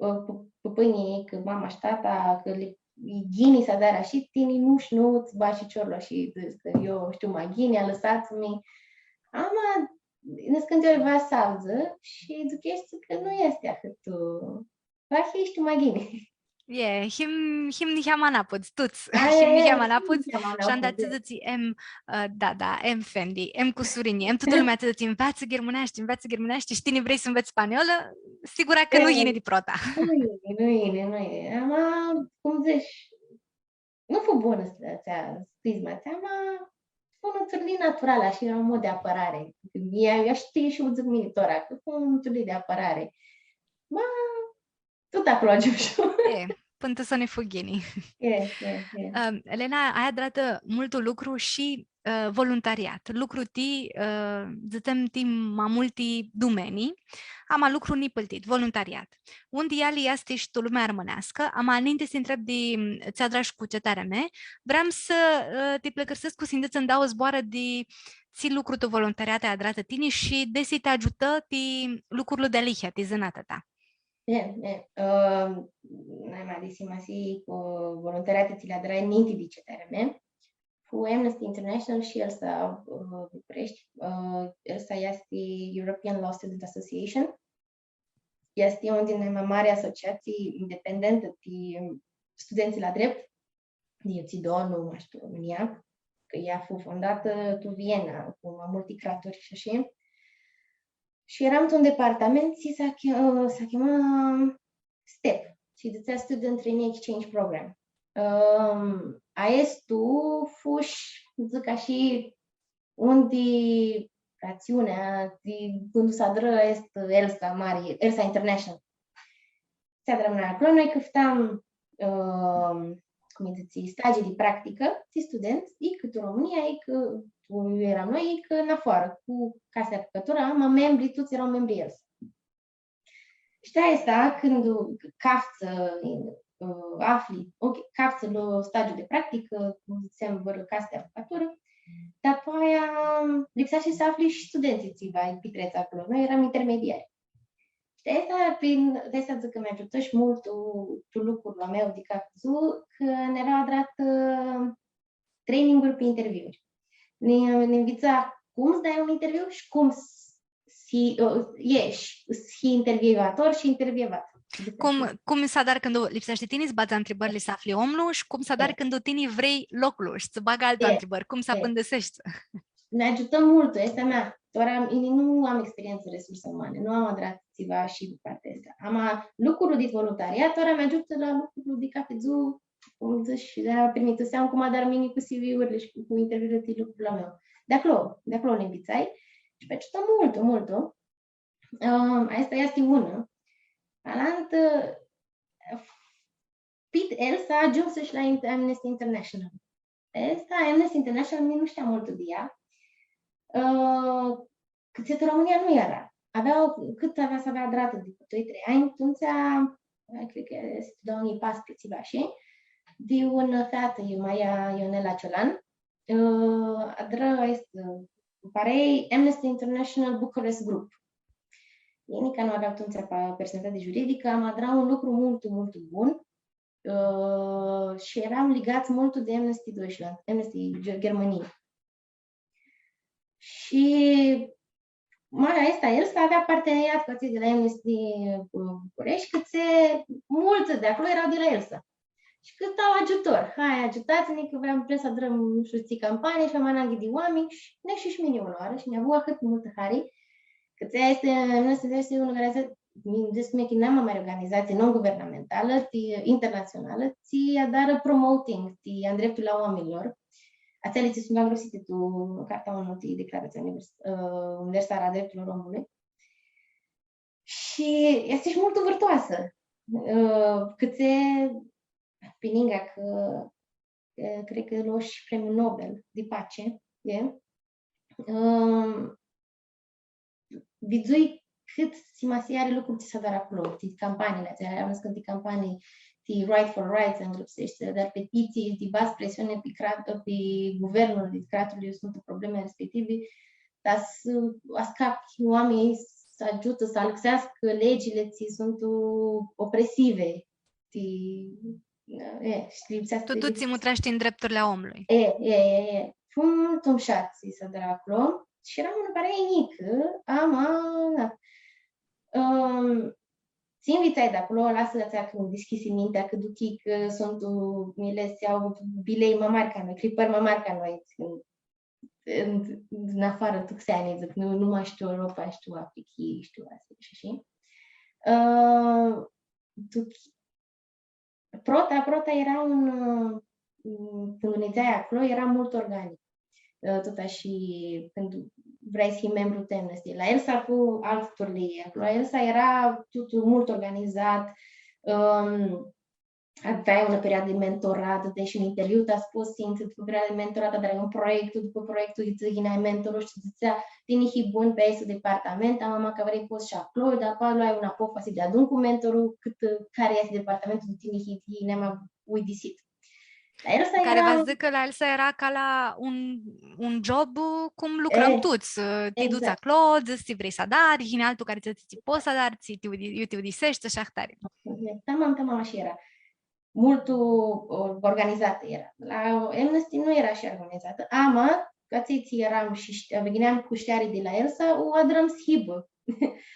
ã, p-, pãpãnjlji, cã mama shi tata, cã li, e ghini s-adari ashi, tini nu sh-, nu tsã bagi ficiorlu ashi, dzãts cã eu shtiu ma ghini, alãsats-mi. Ama, niscãntiori va s-avdzã shi dzãc, easti cã nu easti ahãt, ã, va hii shi tu ma ghini. E, him, him niheamã anaputs, tuts. Aia him e, niheamã anaputs, niheamã shi anda anaputs, tsi dzãtsi, em, ã, da, da, em fendi, em cusurinj, em tutã lumea tsi dzãtsi, nveatsã ghermãneashti, nveatsã ghermãneashti, shi tini vrei s-nvets spaniolã, sigura cã nu yini di prota. Nu yini, nu yini, nu yini. Ama, cum dzãts, nu fu bunã s-, atsea, stizma atsea, ama fu unã turlii naturalã, ashi, eara un mod di apãrari. Ea, ea shtii shi u dzãc mini tora, cã fu unã turlii di apãrari. Ma, tut aclo agiumshu. E, pãn tu soni fu ghini. E, e, e. Ãm, Elena, ai adratã multu lucru shi, ã, voluntariat. Lucru ti, ã, dzãtsem, ti ma multi dumenii, ama lucru nipãltit, voluntariat. Un di eali easti shi tu lumea armãneascã, ama ninti s-ti ntreb di, m, tsi adrash cu C T R M, vream s-, ã, ti pãlãcãrsescu s-nji dzãts ndauã zboarã di tsi lucru tu voluntariat ai adratã tini shi desi ti agiutã ti lucrul dealihea, ti zãnata ta. E, e, ãm, naima di simasii cu voluntariati tsi li adrai ninti di C T R M, fu Amnesty International shi ELSA, ã, Bucureshti, ã, ELSA easti European Law Student Association. Easti unã di naima mari asociatsii independentã ti studentsã la dreptu, di iutsido, nu mash tu Romãnia, cã ea fu fondatã tu Viena, cu ma multi craturi shi ashi. Shi earam tu un departament, tsi s-, s-chema STEP, shi dzãtsea Student Trainee Exchange Program. Ãm, aestu fu shi, dzãc ashi, un di ratsiunea, di, cãndu s-adrã aestu ELSA mari, ELSA International. S-adrã aclo, noi cãftam, ãm, cum lji dzãtsi, stagii di practicã, ti studentsã, icã tu Romãnia, icã, iu earam noi, icã nafoarã, cu casi di advocaturã, ama membrii, tuts eara membrii ELSA. Shi aestã, cãndu caftsã, ã, afli, ok, caftsã la stagiu di practicã, cum dzãtsem, vãrã casã di advocaturã, dapoaia lipsea shi s-afli shi studentsãlj tsi va pitrets aclo. Noi earam intermediari. Shi aestã, prin, di aestã dzãc cã mi agiutã shi multu tu, tu lucrul a meu di cathi dzuã, cã nj-avea adratã, ã, traininguri pi interviuri. Nã, nã nvitsa cum s-dai un interviu shi cum s-, s-, ã, e, shi, s-hii intervievator shi intervievat. Cum, cum s-adari cãndu lipseashti tini s-badz ntribãrli s-afli omlu shi cum s-adari cãndu tini vrei loclu shi tsã bagã altu ntribãri, cum s-apãndiseshti? Mi agiutã multu, aestã mea. Tora, mini nu am experiență în resurse umane, nu am adrat tsiva shi pi partea aestã. Ama lucrul di voluntariat, tora mi agiutã la lucrul di cathi dzuã, cum dzãts, shi di-aia primitusem cum adar mini cu C V-urli shi cu, cu interviurile di lucrul a meu. Di aclo, di aclo nã nvitsai shi mi agiutã multu, multu. Ãm, aestã easti unã. Alantã, pit Elsa agiumsi shi la Inter-, Amnesty International. Aestã, Amnesty International, mini nu shtiam multu di ea. Ã, cãtse tu Romãnia nu eara. Avea, cãt avea s-avea adratã, di doi, trei anj, atumtsea, cred cã easti doauã njilji paisprãdzatsi, tsiva ashi, di unã featã, Maia Ionela Ciolan, ã, adrã, easti, parei Amnesty International Bucharest Group. Elj nica nu avea atumtsea pa-, personalitate juridicã, ama adra un lucru multu, multu bun, ã, shi earam ligats multu di Amnesty Deutschland, Amnesty Ge-, Germania. Shi, ma, aestã, Elsa avea parteneriat cu atselj di la Amnesty, ã, București, cãtse multsã di aclo eara di la Elsa. Shi cãfta agiutor. Hai, agiutats-nã, cã vrem, vrem s-adrãm, nu shtiu, tsi campanii shi avem ananghi di oaminj shi nj-ashi shi mini unãoarã shi nj-avu ahãt multã hari, cã tsi easti, nu easti, easti unã organizatsii, mi-, dzãc mini cã e nai ma mari organizatsii non-guvernamentalã, ti, internatsionalã, tsi adarã promoting, ti, a ndrepturlor a oaminjlor, atseali tsi suntu angrãpsiti tu Carta ONU, ti Declarația Univers-, ã, Universală a Drepturilor Omului. Shi easti shi multu vãrtoasã. Ã, cãtse, pi ningã cã, ã, cred cã lo shi premiul Nobel di pace, e? Ã, vidzui cãt simasii ari lucrul tsi s-adarã aclo, ti campaniili atseali, am dzãs cã ti campanii, ti Write for Rights, angrãpseshti, dar petiții, ti badz presiuni pi crat-, pi guvernul di cratlu iu suntu problemi respective, ta s-, ascapã oaminjlji, s-agiutã s-alãxeascã legile tsi suntu opresive, ti, e, shi lipseashti. Tu, tu tsi mutreshti tu ndrepturli a omlui. E, e, e, e. Fu multu mushat tsi s-adarã aclo. Shi earam unã parei njicã, ama, na. Ãm, tsi nvitsai di aclo, lasã atsea cã nj-dishcljisi mintea, cã duchii cã suntu, mi lesi, au bilei ma mari ca noi, cripãri ma mari ca noi, în, în afară tu xeani, dzãc, nu, nu mash tu Europa, shtiu, Africhi, shtiu, Asia, shi ashi. Ã, tu chi-, prota, prota eara un, ã, cãndu nidzeai aclo, eara multu organic. Ã, tut ashi, cãndu vrei s-hii membru tu Amnesty. La Elsa fu altu turlii. Aclo, la Elsa eara tut multu organizat, ãm, aveai unã perioadã di mentorat, deshi un interviu, ta s-pots s-intri, dupã perioada di mentorat, adrai un proiectu, dupã proiectul, ãts yinea mentorlu shi dzãtsea, tini hii bun pi aestu departament, ama macã vrei pots shi aclo, dar apoia luai unã apofasi deadun cu mentorlu, cãt, ã, cari easti departamentul di tini hii, hii nai ma uidisit. La Elsa cari eara, va s-dzãcã cã la Elsa eara ca la un, un job, ã, cum lucrãm tuts, ã, ti duts aclo, dzãts tsi vrei s-adari, yini altu cari dzãtsi tsi pots s-adari, tsi ti udi-, iu ti uidiseshti, shi ahtari. E, tamam, tamam, ashi eara. Multu, ã, organizatã eara. La Amnesty nu eara ashi organizatã. Ama, ca tsi, tsi earam shi shti-, yineam cu shteari di la Elsa, u adrãm s-hibã.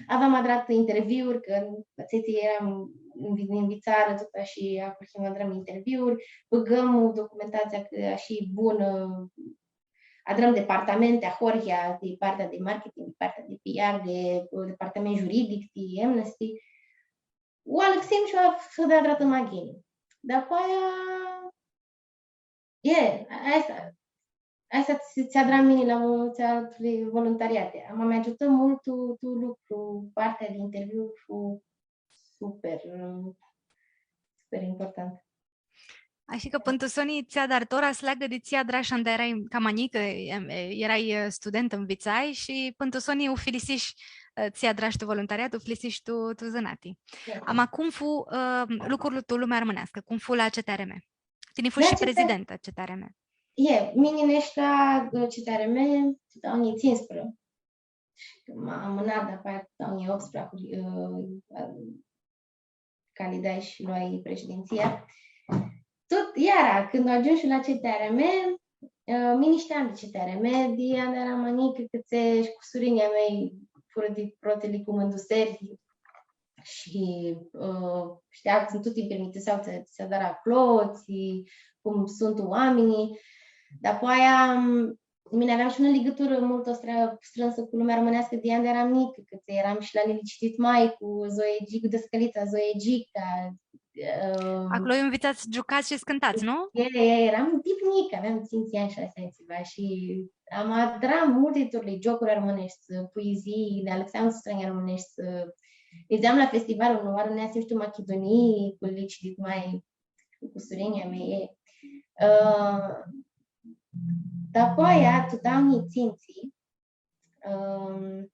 Aveam adratã interviuri, cã atselj tsi earam, nvi-, nvitsarã, tut ashi, ahurhim, adrãm interviuri, bãgãm documentatsia cã ashi bunã, adrãm departamente ahoryea, di partea di marketing, di partea di P R, di, ã, departament juridic, di Amnesty. U alãxim shi u, s-da adratã ma ghini. Dapoaia, e, aestã, aestã tsi, tsi adram mini la vo-, tsi adram voluntariati. Ama mi agiutã multu tu, tu lucru, partea di interviu fu super, super important. Ashi cã pãn tu soni tsi adari tora s-leagã di tsi adrash anda erai cama njicã, em, e, erai, e, studentã, nvitsai shi pãn tu soni ufilisish, e, tsi adrash tu voluntariat, ufilisish tu, tu zãnati. Ama cum fu, e, lucrul tu lumea armãneascã? Cum fu la C T R M? Tini fushi shi prezidentã C T R M. E, mini neshu la, ã, C T R M, tu doauã njilji tsisprã. shi cã ma amãnat, dapoaia, tu doauã njilji optsprã, ã, candidai shi loai președinția. Tut, iara, cãndu agiumshu la C T R M, ã, mini shteam di C T R M, di anda earam ma njicã, cãtse shi cusurinjlji a mei furã di protili cumãnduseri shi, ã, shtea cã suntu tuti pirmiti, s-, s-adarã aclo, tsi, cum suntu oaminjlji. Dapoaia, mini aveam shi unã ligãturã multu stra-, strãnsã cu lumea armãneascã di anda earam njicã, cã earam shi la Lilici Titmai cu Zoe Gic, dãscãlitsa Zoe Gic, ca, ã, aclo nvitsats s-giucats shi s-cãntats, nu? E, e, earam tip njicã, aveam tsintsi anj, shasi anj, tsiva, shi am adrat multi turlii, giocuri armãneshti, poezii, nã alãxeam strãnj armãneshti, nidzeam la festivaluri, unã oarã neasim, shtiu, Machidunii, cu Lilici Titmai, cu cusurinjlji a mei. Ã, dapoaia, tu doauã njilji tsintsi, ãm,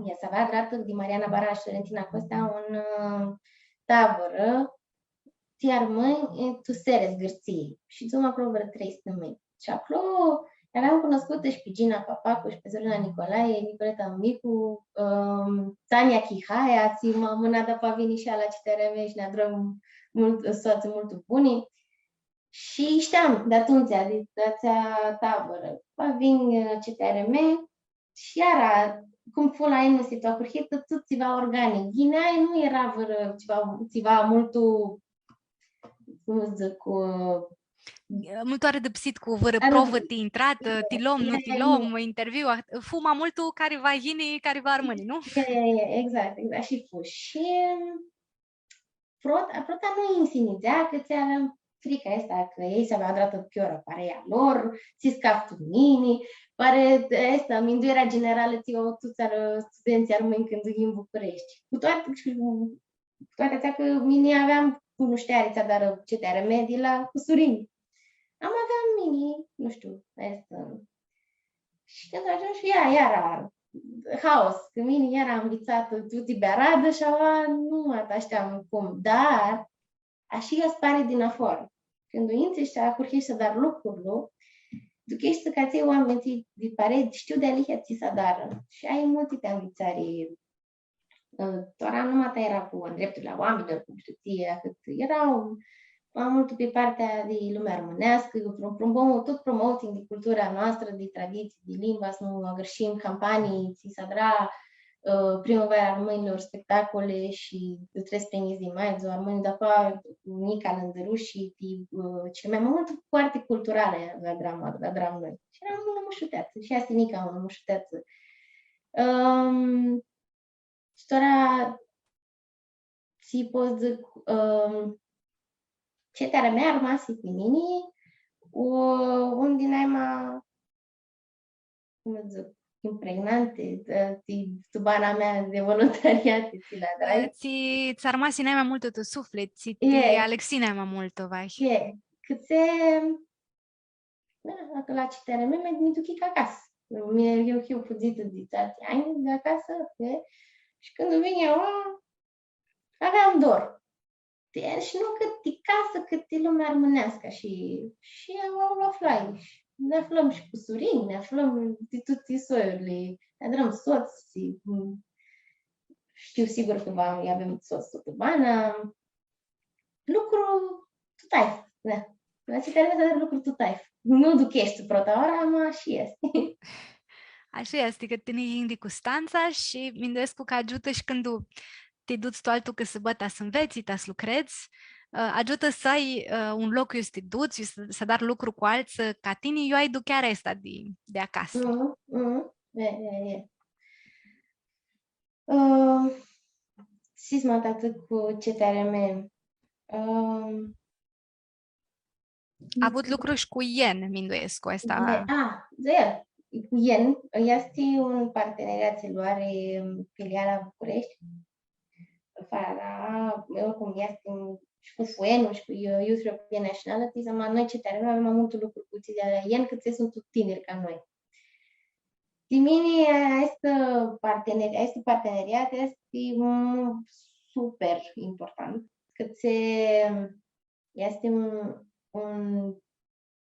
ia, s-avea adratã di Mariana Bara shi Florentina Costea unã, ã, tabãrã ti armãnj, e, tu Seres, Gãrtsii. Shi shidzum aclo vãrã trei stãmãnj. Shi aclo aveam cunuscutã shi pi Gina Papacu shi pi Zorina Nicolae, Nicoleta Micu, ãm, Tania Chihaia, tsi ma amãnat, dapoaia vini shi ea la C T R M shi nã adrãm multu, soatsi multu buni. Shi shteam di atumtsea, di atsea tabãrã. Dapoaia vini, ã, C T R M shi iara, cum fu la Embassy, tu ahurhitã, tut tsiva organic. Ghini, nu eara vãrã tsiva, tsiva multu, cum dzãc, ã, multu aridipsit cu vãrã provã ti intratã, ti lom, nu ti lom, interviu, ah, fu ma multu cari va yini, cari va armãni, nu? E, e, e, exact, exact, ashi fu. Shi prota, prota nu nji si nidzea, cã tsi aveam frica aestã, cã elj s-avea adratã piora, pari a lor, tsi s-caftu mini, pari aestã, minduearea generalã tsi u au tuts ar-, studentsãlj armãnj cãndu yin Bucureshti. Cu toate, shi cu toate atsea cã mini aveam cunushteari tsi adarã C T R M di la cusurinj. Ama aveam mini, nu shtiu, aestã. Shi cãndu agiumshu, shi ea, iara haos, cã mini iara anvitsatã tuti pi aradã shi aua nu ma shteam cum, dar ashi aspari di nafoarã. Cãndu intri shi ahurheshti s-adari lucrurli, ducheshti cã atselj oaminj di pãradz shtiu dealihea tsi s-adarã. Shi ai multi ti anvitsari. Ã, tora nu ma eara cu ndrepturli a oaminjlor, cum shtiu tsi, ahãt eara ma multu pi partea di lumea armãneascã, prom-, prom-, tut promoting di cultura a noastrã, di traditsii, di limba, s-nu agãrshim, campanii, tsi s-adra, ã, Primãvara a Armãnjlor, spectacole shi di treisprã njilji di mai, Dzua a Armãnjlor, dapoaia Nica Lãndãrushi, ti, ã, cele mai multu parti culturali adram, adram noi. Shi eara unã mushuteatsã, shi easti nica unã mushuteatsã. Ãm, Shi tora, tsi pot dzãc, ãm, C T R M armasi ti mini, u-, un di naima, cum dzãc, impregnanti, ã, ti, tu bana mea di voluntariat, tsi li adrai. Ã, tsi, tsi armasi naima multu tu suflit, tsi ti alãxi naima multu, vai. E, cãtse Da, la C T R M mi, mi duchii ca acasã. Mi, eu hiu fudzitã di atselj anj di acasã, e? Shi cãndu vinj aua, aveam dor. Ti, shi nu cãt ti casã, cãt ti lumea armãneascã shi, shi aua u aflai. Shi nã aflãm shi cusurinj, nã aflãm di tuti soiurli. Nã adrãm sots, shi, m, shtiu sigur cã va avem sots tutã bana. Lucru tu taifã, da. La C T R M s-adari lucru tu taifã. Nu ducheshti prota oarã, ama ashi easti. Ashi easti, cã tini yin di Custantsa shi minduescu cã agiutã shi cãndu ti duts tu altu cãsãbã ta s-anvets, ta s-lucredz, ã, agiutã s-ai, ã, un loc iu s-ti duts, iu s-, s-adari lucru cu altsã, ca tini, iu ai duchearea aestã di, di acasã. Mhm, mhm. E, e, e. Ã, shi ma atãt cu C T R M. Ã, avut lucru shi cu Yen, minduescu, aestã. E, a, e, cu Yen, easti un parteneriat tsi lu ari filiala Bucureshti. Fara, eu cum easti shi cu Fuenu shi cu Youth European Nationalities, ama noi C T R M avem ma multu lucru cu tsi di Yen, cãtse suntu tiniri ca noi. Ti mini, aestu parteneri-, aestu parteneriat easti, mm, super important, cãtse easti un, un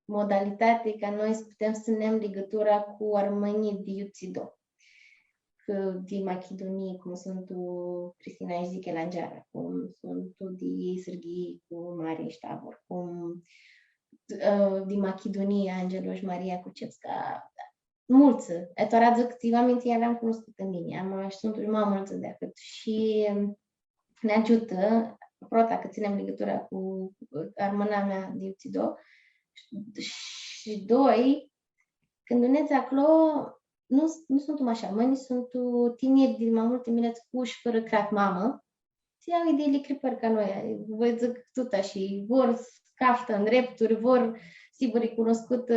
modalitati ca noi s-putem s-tsãnem ligãtura cu armãnjlji di iutsido. cã di Machidunii, cum suntu Cristina shi Ziche la Ngeara, cum suntu di Sãrghii cu Mari shi Davor, cum, ã, di Machidunii, Angelo shi Maria Cucepsca, multsã. E, tora dzãc, tsi oaminj tsi aveam cunuscutã mini, ama shi suntu ma multsã di ahãt. Shi nã agiutã, prota, cã tsãnem ligãtura cu armãna mea di Utsido, shi doi, cãndu nedz aclo, nu, nu suntu mash armãnj, suntu tiniri di ma multi milets cu shi fãrã crat mamã, tsi au idyili cripãri ca noi, vã dzãc, tut ashi, vor s-caftã ndrepturi, vor s-hibã ricunuscutã,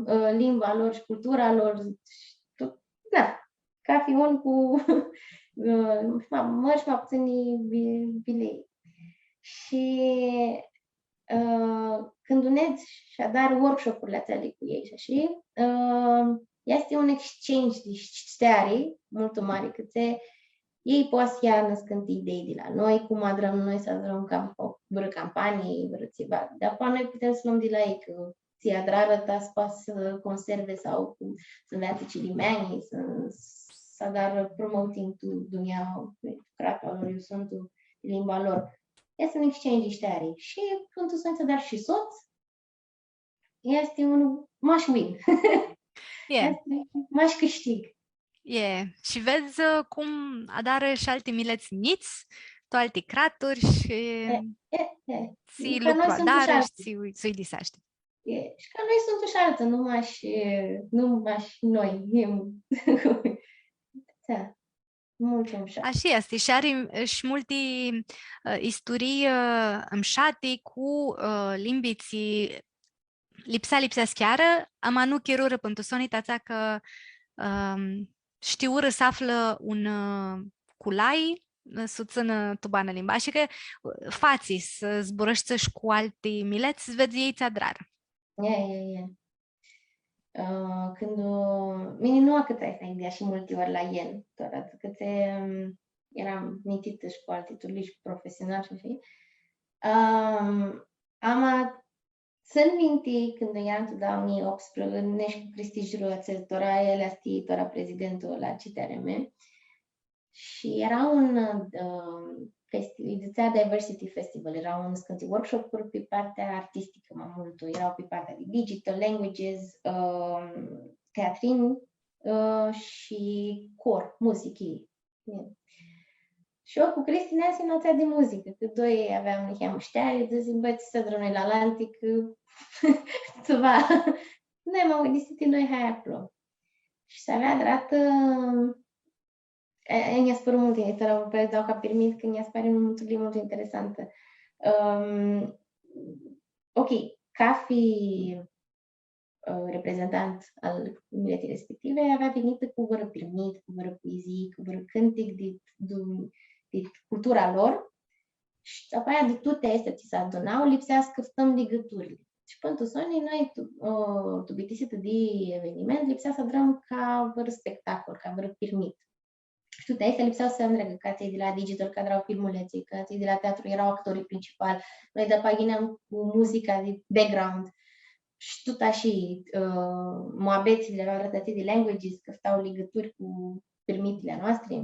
ã, limba lor shi cultura lor, shi tut, da, cafi un cu, ã, ma mãri shi ma putsãni bi-, bilei. Shi, ã, cãndu nedz shi adari workshop-urli atseali cu elj shi ashi, ã, easti un exchange di shteari multu mari, cãtse elj poati s-ljea nãscãnti idei di la noi, cum adrãm noi s-adrãm cam-, o, vãrã campanii, vãrã tsiva. Dapoaia noi putem s-loam di la elj, cã tsi adrarã, ta s-poatã s-conserve sau cum s-nveatsã cilimeanjlji, s-, s-adarã promoting tu dunjaua, tu cratlu a lor, iu suntu, limba lor. Easti un exchange di shteari. Shi pãn tu soni s-adari shi sots, easti un mash win. E. Easti mash cãshtig. E. Shi vedz, ã, cum adarã shi alti milets njits, tu alti craturi shi E, e, e. tsi Ca noi lucru suntu adarã shi shi altsã. tsi u-, tsi uidiseashti. E, shi ca noi suntu shi altsã, nu mash, e, nu mash noi. Da. Multu mushat. Ashi easti, shi ari, ã, shi multi, ã, isturii, ã, mshati cu, ã, limbi tsi lipsea, lipsea s-chearã, ama nu chirurã pãn tu soni, ti atsea cã, ãm, shtiurã s-aflã un, ã, culai, ã, s-u tsãnã tu banã limba. Ashi cã, ã, fatsi s-zburãshti shi cu alti milets, s-vedz elj tsi adrarã. E, e, e. Ã, cãndu, mini nu acãtsai s-neg di ashi multi ori la el, tora, cã tsi, ãm, eram mintitã shi cu alti turlii shi profesional shi ashi. Ãm, ama tsãn minti cãndu eram tu doauã njilji optsprã, neshu cu Cristi Juru, atsel tora, el easti tora prezidentul la C T R M. Shi eara un, ã, festi-, lji dzãtsea Diversity Festival, eara un, nãscãnti workshop-uri pi partea artisticã, ma multu, eara pi partea di digital, languages, ã, teatrin, ã, shi cor, muzichii. Shi eu cu Cristi neam s-nã atsea di muzicã, cã doi aveam niheamã shteari, dzãsim, bã, tsi s-adrãm noi la alanti, cã tsiva. Noi, ma uidisiti noi, hai aclo. Shi s-avea adratã, e, e, nj-aspãru multu, easti la, dau ca pirmith, cã nj-aspãru multu, multu interesantã. Ãm, ok, cafi, ã, reprezentant al miletei respective, avea vinitã cu vãrã pirmith, cu vãrã puizii, cu vãrã cãntic di, di, di cultura lor. Shi apoia di tuti aesti tsi s-aduna, lipsea s-cãftãm ligãturli. Shi pãn tu soni, noi, tu, ã, tu bitisitã di eveniment, lipsea s-adrãm ca vãrã spectacol, ca vãrã pirmith. Shi tuti aesti lipsea s-andreagã, ca atselj di la digital, cã adra filmuleatsi, cã atselj di la teatru eara actorii principali. Noi dapoaia yineam cu muzica di background. Shi tut ashi, ã, muabetsli avea adratã di languages, cã stau ligãturi cu pirmithili a noastri.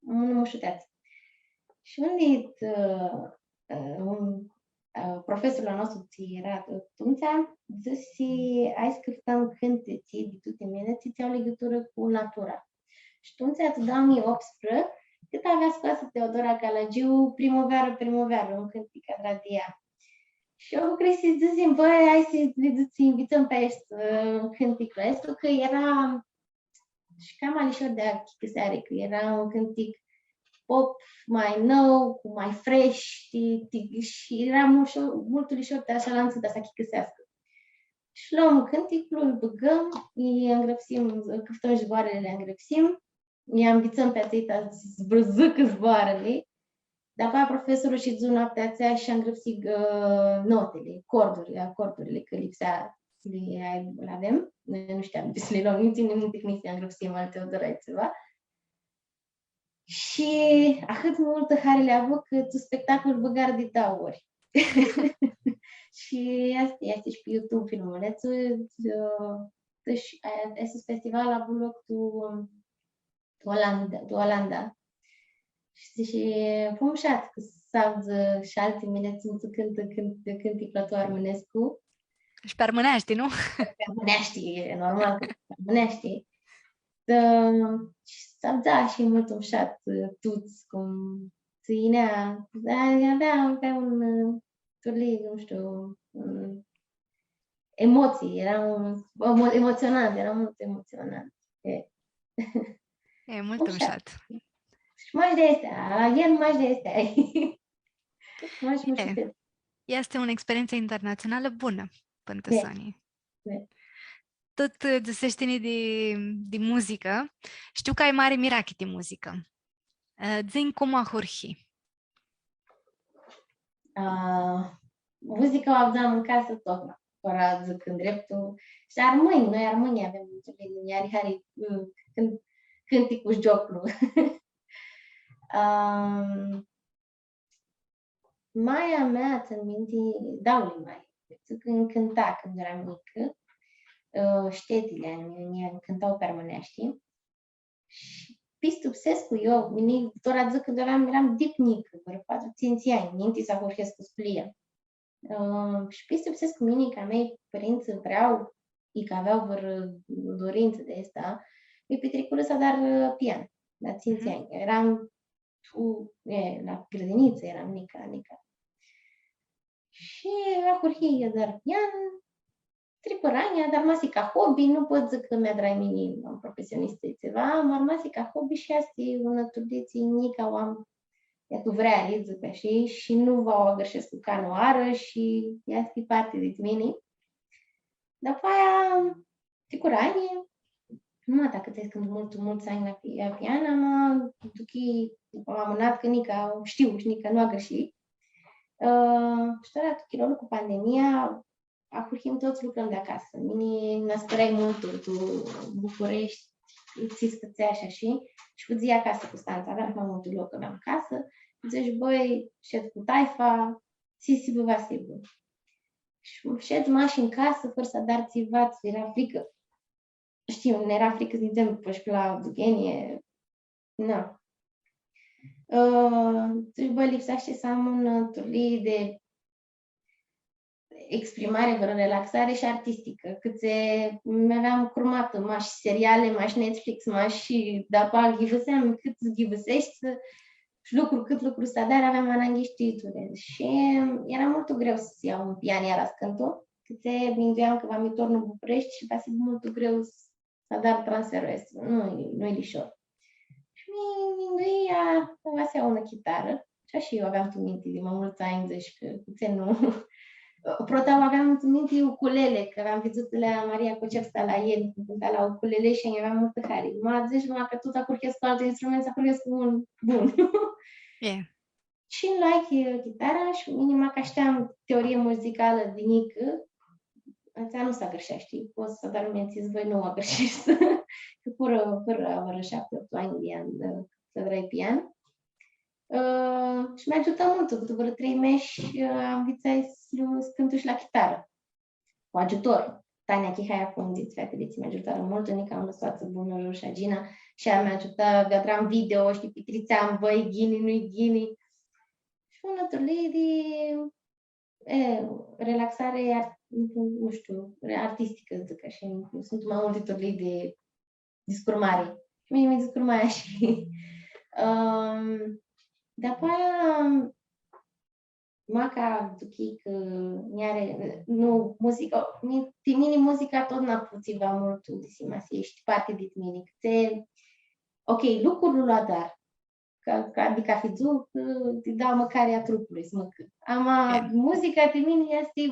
Unã mushuteatsã. Shi un dit, ã, ã, un, ã, profesorlu a nostru, tsi eara atumtsea, dzãsi, hai s-cãftãm cãntitsi di tuti miletsi tsi au ligãturã cu natura. Shi atumtsea, tu doauã njilji optsprã, cãt avea scoasã Teodora Calagiu, Primuvearã, primuvearã, un cãntic adrat di ea. Shi eu cu Cristi dzãsim, bã, hai s-li dzãts, s-nvitsãm pi aeshti, ã, cãnticlu aestu, cã eara shi cama lishor di achicãseari, cã eara un cãntic pop ma nãu, cu ma fresh, shtii, ti-, shi eara multu, multu lishor ti ashi alantsã ta s-achicãseascã. Shi loam cãnticlu, lu bãgãm, lji angrãpsim, cãftãm zboarãli, li angrãpsim, lji anvitsãm pi atselj ta s-dzãcã zboarãli. Dapoaia profesorlu shidzu noaptea atsea shi angrãpsi, ã, notili, acorduri, acordurli, cã lipsea s-li ai-, li avem. Noi nu shteam di s-li loam, nitsi nu nji tsãn minti cã angrãpsim al Teodora tsiva. Shi ahãt multã hari li avu cã tu spectacol bãgarã di dauã ori. Shi easti, easti shi pi YouTube filmuleatsul, ã, deci, a, aestu festival a avut loc tu tu Olanda, tu Olanda. Shi dzãsh, e, fu mushat cã s-avdzã shi alti minets tsi cãntã, cãntã, cãnticlu a tãu armãnescu. Shi pi armãneashti, nu? Pi armãneashti, e normal cã pi armãneashti. Da, shi s-avdza shi multu mushat, tuts, cum tsi yinea, da, avea, avea un, ã, turlii, nu shtiu, un, emotsii, era un, emo-, emotsionant, era multu emotsionant. E. E, multu mushat. Shi mash di aesti, a, e mash di aesti. Mash, e, mushat. Easti unã experientsã internatsionalã bunã, pãn tu soni. E. Tut, ã, dzãsesh tini di, di muzicã. Shtiu cã ai mari mirachi di muzicã. Ã, dzã-nj cum ahurhi. A, muzica u avdzam tu casã totna, tora dzãc ndreptul. Shi armãnj, noi armãnj avem multu di ari, hari, mm, cãnti-, cãnticlu shi gioclu. Am, maia mea, tsãn minti, dauli mai, dzãc, ãnj cãnta cãndu eram njicã, ã, shi tetili a njei nj-cãnta pi armãneashti. Shi pistipsescu eu, mini, tora dzãc, cãndu eram, eram dip njicã, vãrã patru, tsintsi anj, ninti s-ahurhescu sculia. Ã, shi pistipsescu mini cã a mei pãrintsã vrea, i cã avea vãrã dorintsã di aestã, mi pitricurã s-adar, ã, pian, la tsintsi anj. Eram tu, e, la grãdinitsã eram, nica, nica. Shi ahurhii s-adar pian, tricurã anj, dar armasi ca hobby, nu pot s-dzãc cã mi adrai mini profesionistã i tsiva, ma armasi ca hobby shi aestã e unã turlii tsi nica u am, ea tu vreari, dzãc ashi, shi nu va u agãrshescu canãoarã shi easti parti di mini. Dapoaia, tricurã anj, nu ma ta cãtse cãntu multu, multsã anj la pi-, la pian, ma duchii, am amãnat cã nica shtiu shi nica nu agãrshii. Ã, shi tora tu chirolu cu pandemia, ahurhim tuts lucrãm di acasã. Mini nj-aspãreai multu tu Bucureshti, tsi stãtsea shi ashi, shi fudzii acasã Custantsa, aveam ma multu loc, aveam casã. Dzãsh, bãi, shed cu taifa, tsi s-hibã va s-hibã. Shi shed mash tu casã, fãrã s-adar tsiva, tsi eara fricã. Shtii, nj-eara fricã s-nidzem dupã shcoala, duchenie, na. Ã, dzãsh, bãi, lipseashti s-am unã turlii di exprimari, vãrã relaxari shi artisticã, cãtse mi aveam curmatã mash seriali, mash Netflix, mash shi dapoaia ghivãseam, cãt ghivãseshti, shi lucru, cãt lucru s-adari, aveam ananghi shi tituli. Shi eara multu greu s-ljau un pian iara s-cãntu, cãtse minduiam cã va mi tornu Bucureshti shi va s-hibã multu greu s-adar transferul aestu. Nu, nu-i lishor. Shi mi, mi minduii, a, va s-ljau unã chitarã. Shi ashi eu aveam tu minti di ma multsã anj, dzãsh cã, cãtse nu. Prota aveam tu minti ukulele, cã aveam vidzutã la Maria Cocefsta la Ieni, cum cãnta la ukulele shi aveam multã hari. Ma dzãsh, ma cã tut ahurhescu cu altu instrument, s-ahurhescu cu un bun. E. Shi nj-loai chi-, chitara shi mini, ma cã shteam teorie muzicalã di njicã, atsea nu s-agãrsheashti, pots s-adari un mintis, voi nu agãrsheshti. Cã furã, furã, furã shapti, optu anj di an, di, s-adrai pian. Ã, shi mi agiutã multu, cã tu vãrã trei mesh, ã, anvitsai s-, s-cãntu shi la chitarã. Cu agiutor. Tania Chihai, acum dzãts, featili tsi mi agiutarã multu, nica unã soatsã bunã, Rusha Gina, shi ea mi agiuta, adram video, shtii, pitritseam, bãi, ghini, nu-i ghini. Shi unã turlii di, e, relaxari ar-, nu shtiu, artisticã, dzãc ashi, suntu ma multi turlii di discurmari. Shi mini mi discurmai shi. Ãm, dapoaia, maca duchii cã nj-ari, nu, muzica, mi-, pi mini muzica totna fu tsiva multu di simasii, easti parti di mini, cãtse, ok, lucrul lu adar, ca, ca, di cathi dzuã, cã ti da mãcarea truplui, s-mãcã. Ama muzica ti mini easti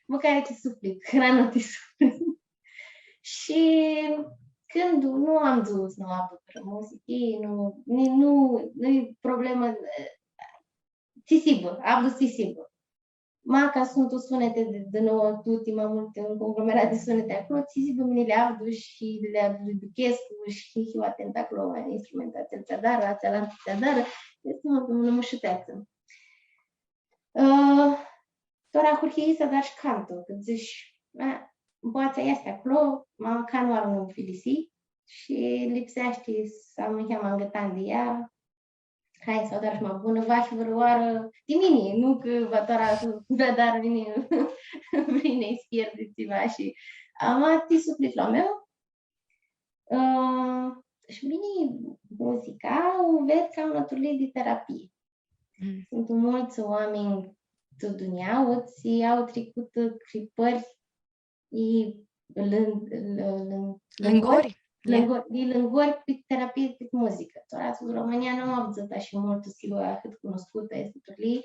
mãcarea ti suflit, hrana ti suflit. Shi cãndu nu am dzuã s-nu avdu vãrã muzicã, nu, ni-, nu, nu-i problemã, tsi s-hibã, avdu tsi s-hibã. Ma ca suntu sunete di, di nou, tuti ma multi, un conglomerat di sunete aclo, tsi s-hibã, mini li avdu shi li aduchescu shi hiu atentã aclo, instrumentul atsel tsi adarã, atsel altu tsi adarã, easti unã, unã mushuteatsã. Ã, tora ahurhii s-adar shi cantu, cã dzãsh, a, boatsa easti aclo, ma canãoarã nu u filisii, shi lipseashti s-am niheamã angãtan di ea. Hai, s-u adar shi ma bunã, va hibã vãrãoarã di mini, nu cã va tora s-u adar mini vrini s-pierdi tsiva shi ama ti suflitlu a meu. Ã, shi mini muzica u ved ca unã turlii di terapii. Mm. Suntu multsã oaminj tu dunjauã tsi au tricutã cripãri i lãn-, lã-, lãn-, lãngori, lãngori, i lãngori pi terapii, pi muzicã. Tora tu Romãnia nu am avdzãtã ashi multu, sigur, ahãt cunuscutã easti turlii.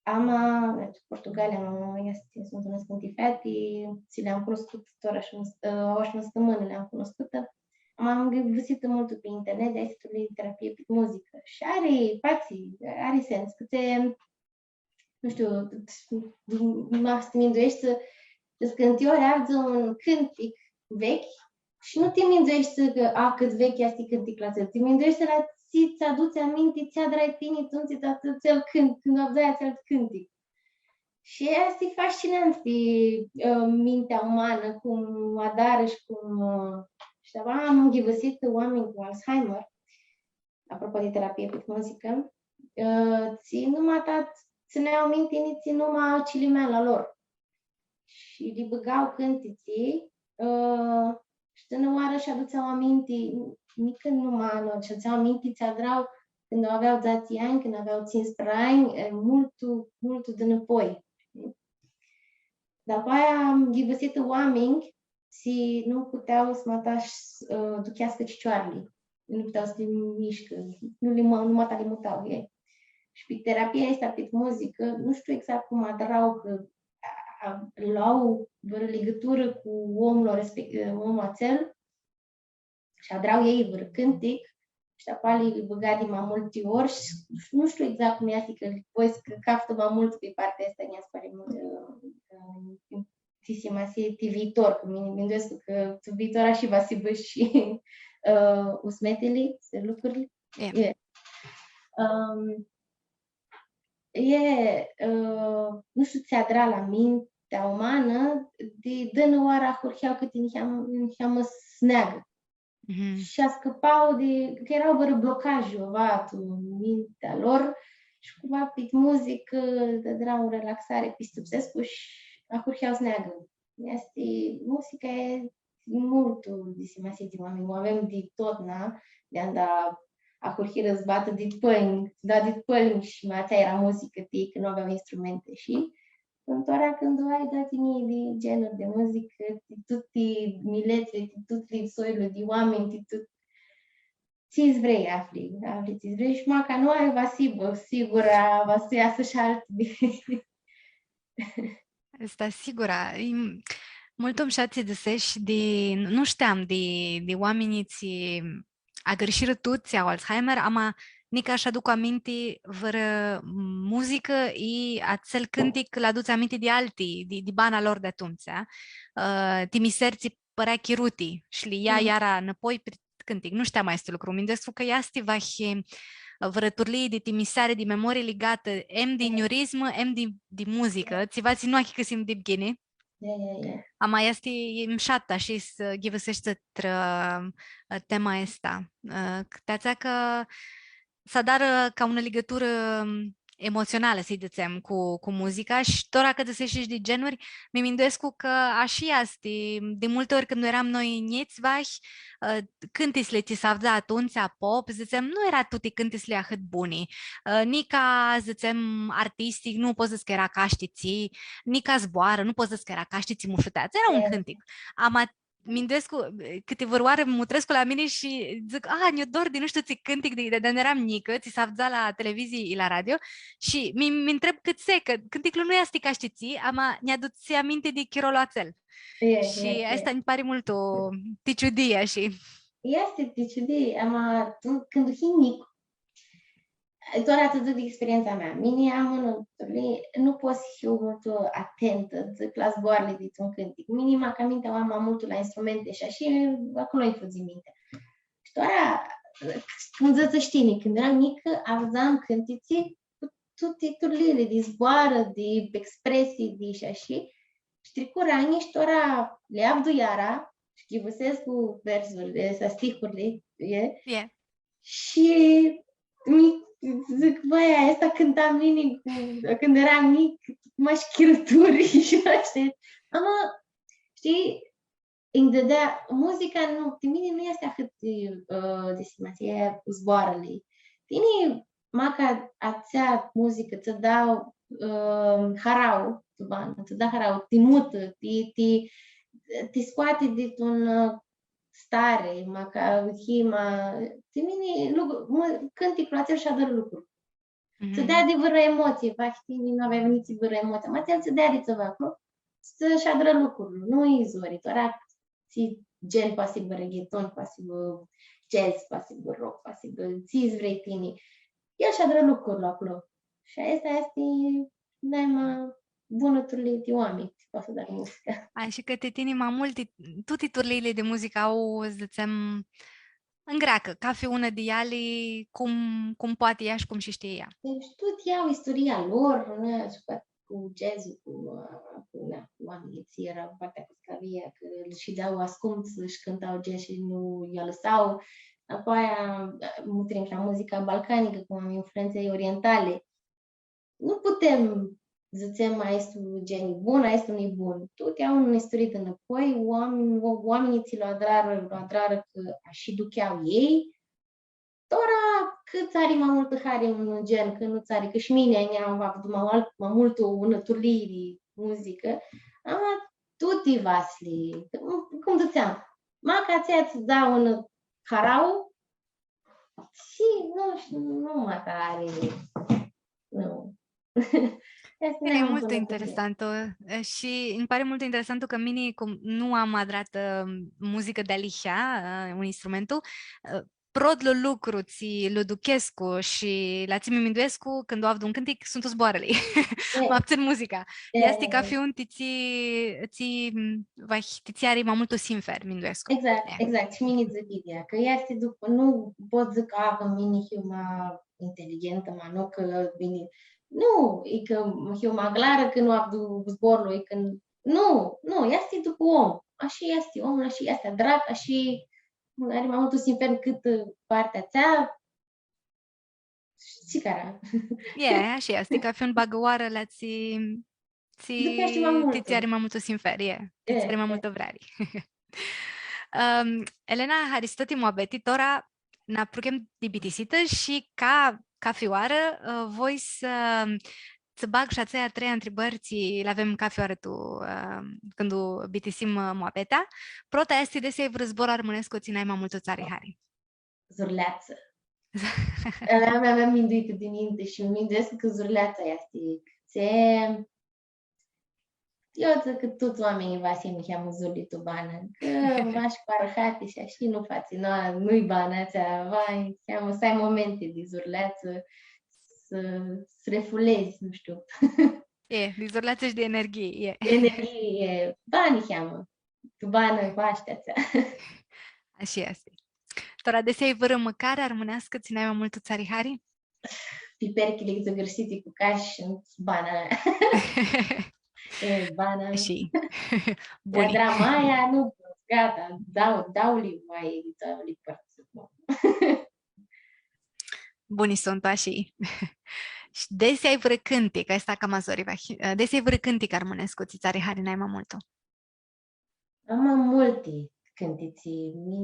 Ama, tu Portugalia, ama easti, suntu nãscãnti feati, tsi li am cunuscutã tora shi nãs-, ã, aoa shi nãscãmãnã li am cunuscutã. Ama am ghivãsitã multu pi internet, di aestã turlii di terapii pi muzicã. Shi ari, fatsi, ari sens, cã tsi, nu shtiu, ma s-ti mindueshti, dzãc, cãndu ori avdzã un cãntic vechi shi nu ti mindueshti cã, a, cãt vechi easti cãnticlu atsel. Ti mindueshti la tsi tsã adutsi aminti, tsi adrai tini, atumtsea, atsel cãnt-, cãndu avdzai atsel cãntic. Shi easti fascinant pi, ã, mintea umanã, cum adarã shi cum, ã, shi am ghivãsitã oaminj cu Alzheimer, apropo di terapii pi muzicã, ã, tsi numata tsãneau minti nitsi numa cilimeanlu a lor. Shi li bãgau cãntitsi, ã, shi dãnãoarã shi adutsea aminti, nicã numa a lor, shi adutsea aminti tsi adrau cãndu aveau dzatsi anj, cãndu aveau tsintsi anj, e, multu, multu dinãpoi. Dapoaia am ghivãsitã oaminj tsi nu putea s-mata s-, ã, ducheascã cicioarli. Nu putea s-li mishcã, nu li mã-, nu mata li mutau elj. Shi pi terapia aestã, pi muzicã, nu shtiu exact cum adrau, cã, a, a, lu au vãrã ligãturã cu omlu respect-, omlu atsel, shi adrau elj vãrã cãntic, shi apoia li bãga di ma multi ori shi nu shtiu exact cum easti, cã voi s-, cã caftã ma multu pi partea aestã, nji s-pari mu-, ã, ã, ti simasii ti viitor, cã mi, minduescu cã tu viitor ashi va s-hibã shi, ã, usmetili, s-, lucrurli. E. E. Ãm, e, ã, nu shtiu, tsi adra la mintea umanã, di dãnãoarã ahurhea cãti niheam-, niheamã s-neagã. Mhm. Shi ascãpau di, cã eara vãrã blocaj, iuva, tu mintea lor, shi cumva pi muzicã, ã, adra unã relaxari, pistipsescu, shi ahurhea s-neagã. Easti, muzica e multu di simasii ti oaminj, u avem di totna, di anda ahurhirã s-batã dit pãlnj, da, dit pãlnj shi ma atsea eara muzicã, ti, cã nu aveau instrumenti shi Tora cãndu ai dati njilji di genuri di muzicã, di tuti miletli, di tuti soili di oaminj, di tut-, tsi-ts vrei afli, afli tsi-ts vrei shi maca nu ai, va s-hibã, sigura, va s-easã shi alti. Aestã sigura. E multu mushat tsi dzãseshi di, nu shteam di, di oaminjlji tsi agãrshirã tuts, au Alzheimer, ama nica sh-aduc aminti vãrã muzicã i atsel cãntic lu adutsi aminti di alti, di, di bana lor di atumtsea. Ã, ti miseri tsi pãrea chiruti shi li ia iara nãpoi pri cãntic. Nu shteam aestu lucru. Minduescu cã easti vahi, ã, vãrã turlii di ti miseri, di memorii ligatã em di njurizmã, em di, di muzicã, tsiva tsi nu achicãsim dip ghini. E, e, e. Ama easti, e mushat shi s-ghivãseshti trã, ã, tema aestã. Ã, ti atsea cã s-adarã ca unã ligãturã, ãm, emotsionalã, s-dzãtsem, cu, cu muzica. Shi tora cã dzãseshi di genuri, mi minduescu cã ashi easti, di multi ori cãndu eram noi njits, vahi, ã, cãntitsli tsi s-avdza atumtsea, pop, dzãtsem, nu eara tuti cãntitsli ahãt buni. Ã, nica, dzãtsem, artisti, nu pots s-dzãts cã eara ca shtii tsi, nica zboarã, nu pots s-dzãts cã eara ca shtii tsi mushuteatsã, eara un cãntic. Ama minduescu, cãti vãrãoarã mutrescu la mini shi dzãc, „A, nj-u dor di nu shtiu tsi cãntic di, di, di eram njicã, tsi s-avdza la televizii i la radio.” Shi mi, mi ntreb cãtse, cã cãnticlu nu easti ca shtii tsi, ama nj-adutsi aminti di chirolu atsel. E, shi e, e. Aestã nji pari multu ti ciudii, shi. Easti ti ciudii, ama tu, cãndu hii njic, tora tsã dzãc di experientsa mea. Mini am unã turlii, nu pot s-hiu multu atentã, dzãc, la zboarãli di tu un cãntic. Mini maca mintea u am ma multu la instrumenti shi ashi, aclo nj-fudzi mintea. Shi tora, cum dzãts shi tini, cãndu eram njicã, avdzam cãntitsi cu tuti turliili di zboarã, di expresii, di shi ashi. Shi tricurã anj shi tora li avdu iara, sh-ghivãsescu versurli, ãsta, stihurli, e? E. Shi mi dzãc, bãi, aestã cãntam mini cu, cãndu eram njic, mash chiruturi shi mash, ama, shtii, ãnj dãdea, muzica nu, ti mini nu easti ahãt di, ã, di simasii zboarãli. Tini, maca atsea muzicã tsã da, ã, harauã, tu banã, tsã da harauã, ti mutã, ti, ti, ti scoati di tu un, ã, stari, maca hima, ti mini, lucru, mu-, cãnticlu atsel sh-adrã lucru. Tsã deadi vãrã emotsii, va, tini nu aveai nitsi vãrã emotsii, ma atsel tsã deadi tsiva aclo, s-, sh-adrã lucrul, nu-i zori, doar tsi gen poati s-hibã reggaeton, poati s-hibã jazz, poati s-hibã rock, poati s-hibã tsi vrei tini. El sh-adrã lucrul aclo. Shi aestã easti naima bunã turlii di oaminj, tsi poati s-da muzica. Ai, shi cã ti tini ma multi, tuti turliili di muzicã au, dzãtsem, ãngreacã, cafi unã di eali, cum, cum poati ea shi cum shi shtii ea. Deci, tuti au istoria lor, nu? Shi cu, cu jazzul, cu, cu, na, cu oaminjlji tsi eara partea cu sclavia, cã shi dau ascumts, shi cãnta jazz shi nu lj-alãsa. Apoia, mutrim la muzica balcanicã, cum am influentsã orientali. Nu putem, dzãtsem, aestu gen e bun, aestu nu-i bun. Tuti au unã isturii dinãpoi, oaminj-, o-, oaminjlji tsi lu adrarã, lu adrarã cã ashi duchea elj. Tora, cãt ari ma multã hari un gen, cã nu tsã ari, cã shi mini, nj-am avut ma mult, ma multu unã turlii di muzicã, ama tuti vasli, cum dzãtseam, maca atsea tsã da unã harauã, shi nu shtiu, nu ma tari, nu. Easti multu interesantu, e, shi nji pari multu interesantu cã mini, cum nu am adratã muzicã dealihea, e, un instrumentu, e, protlu lucru tsi lu duchescu shi la tsi mi minduescu cãndu avdu un cãntic suntu zboarãli. E. Ma putsãn muzica. E. Easti cafi un ti tsi, tsi, m, va, ti tsi ari ma multu sinfer, minduescu. Exact, e. Exact. Shi mini dzãc ideea, cã easti dupã, nu pot dzãc, a, cã mini hiu ma inteligentã, ma nu, cã mini, nu, e cã hiu ma clarã, cã nu avdu zborlu, e cã, nu, nu, easti dupã om. Ashi easti omlu, ashi easti adrat, ashi ari ma multu sinfer cãtã, ã, partea atsea, shi cara. E, ashi easti, cafi un bagã oarã la tsi, tsi, ti tsi ari ma multu sinfer, e, ti tsi ari ma multu vreari. Ãm, Elena, haristo ti muabeti, tora nã apruchem di bitisitã shi ca, cafi oarã, ã, voi s-, tsã bag shi atseali trei ntribãri tsi li avem cafi oarã tu, ã, cãndu bitisim, ã, muabetea. Prota easti, desi ai vãrã zbor armãnescu tsi nai ma multu tsã ari hari? Zurleatsã. Ãla mi aveam minduitã dininti shi minduescu cã zurleatsa easti. Tsi, eu dzãc cã tuts oaminjlji va s-hibã niheamã zurli tu banã, cã mash cu arãhati shi ashi nu fatsi, nu, nu-i bana atsea, va, niheamã s-ai momenti di zurleatsã, s-, s-refulezi, nu shtiu. E, di zurleatsã shi di energhii, e. Energhii, e. Ba, niheamã. Tu banã, va, shtii atsea. Ashi easti. Tora, desi ai vãrã mãcari armãneascã tsi nai ma multu tsã ari hari? Piperchili zãgãrsiti cu cash, bana mea. E, bana. Shi buni. Adra maia, nu, gata, dau, dau li mai, dau li pãrtsã. Buni suntu, ashi. Shi desi ai vãrã cãntic, aestã cama zori, va, desi ai vãrã cãntic armãnescu tsi tsã ari hari nai ma multu? Am, am multi cãntitsi. Mi,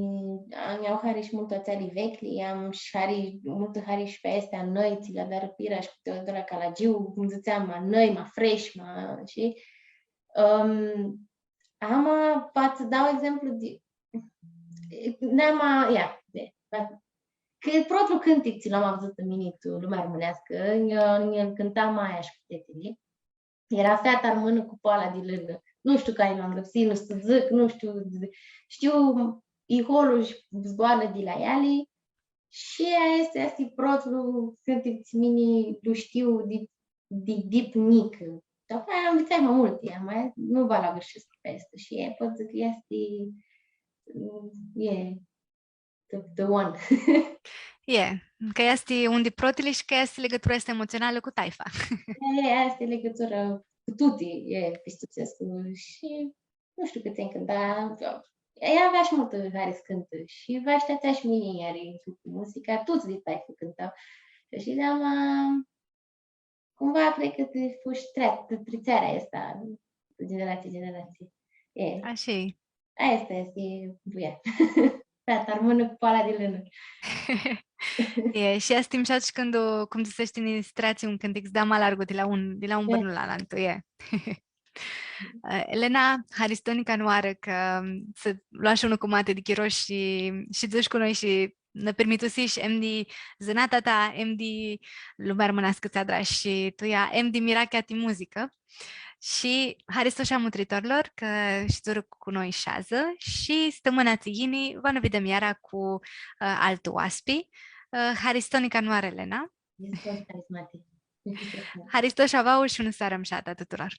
am, nj-au hari shi multu atseali veclji, am shi hari, multu hari shi pi aesti a nãi, tsi li adarã Pira shi cu Teodora Calagiu, cum dzãtseam, a nãi, ma fresh, ma, shi, ãm, am, pot s-dau exemplu di, nai ma, ia, di, cã protlu cãntic tsi lu am avdzãtã mini tu lumea armãneascã, nj-, nj-lu cãnta maia shi cu tetili. Eara feata armãnã cu poala di lãnã. Nu shtiu cari lu angrãpsi, nu shtiu s-dzãc, nu shtiu, shtiu iholu shi zboarã di la eali. Shi aestã easti protlu cãntic tsi mini lu shtiu di, di, di njicã. Dar apoia anvitsai ma multi, ama nu va lu agãrshescu pi aestu. Shi pot s-dzãc cã easti, e, the, the one. E, cã easti un di protili shi cã easti ligãtura aestã emotsionalã cu taifa. E, easti ligãtura cu tuti, e, pistipsescu. Shi nu shtiu cãtse cãnta, ea avea shi multã hari s-cãntã shi va shtea shi mini iar cu muzica, tuts di pai cãntau. Shi deama, cumva, cred cã ti fush tre-, tritsearea aestã, di generatsii, generatsii. E. Ashi e. Aestã easti buia. Feata armãnã cu poala di lãnã. E, shi easti mushat shi cãndu, cum dzãsesh tini, s-treatsi un cãntic, s-da ma largu di la un, di la un bãrnu la alantu, e. Elena, haristo nica nãoarã cã, mm, s-loash unã cumati di chiro shi, shi dzãsh cu noi shi nã pirmitusish em di zãnata ta, em di lumea armãneascã tsi adrash shi tu ea, em di mirachea ti muzicã. Shi haristo shi a mutritorlor cã shidzurã cu noi shi adzã shi stãmãna tsi yini va nã videm iara cu, ã, altu oaspi. Ã, haristo nica nãoarã, Elena. Haristo shi a vauã shi unã searã mushatã a tuturor.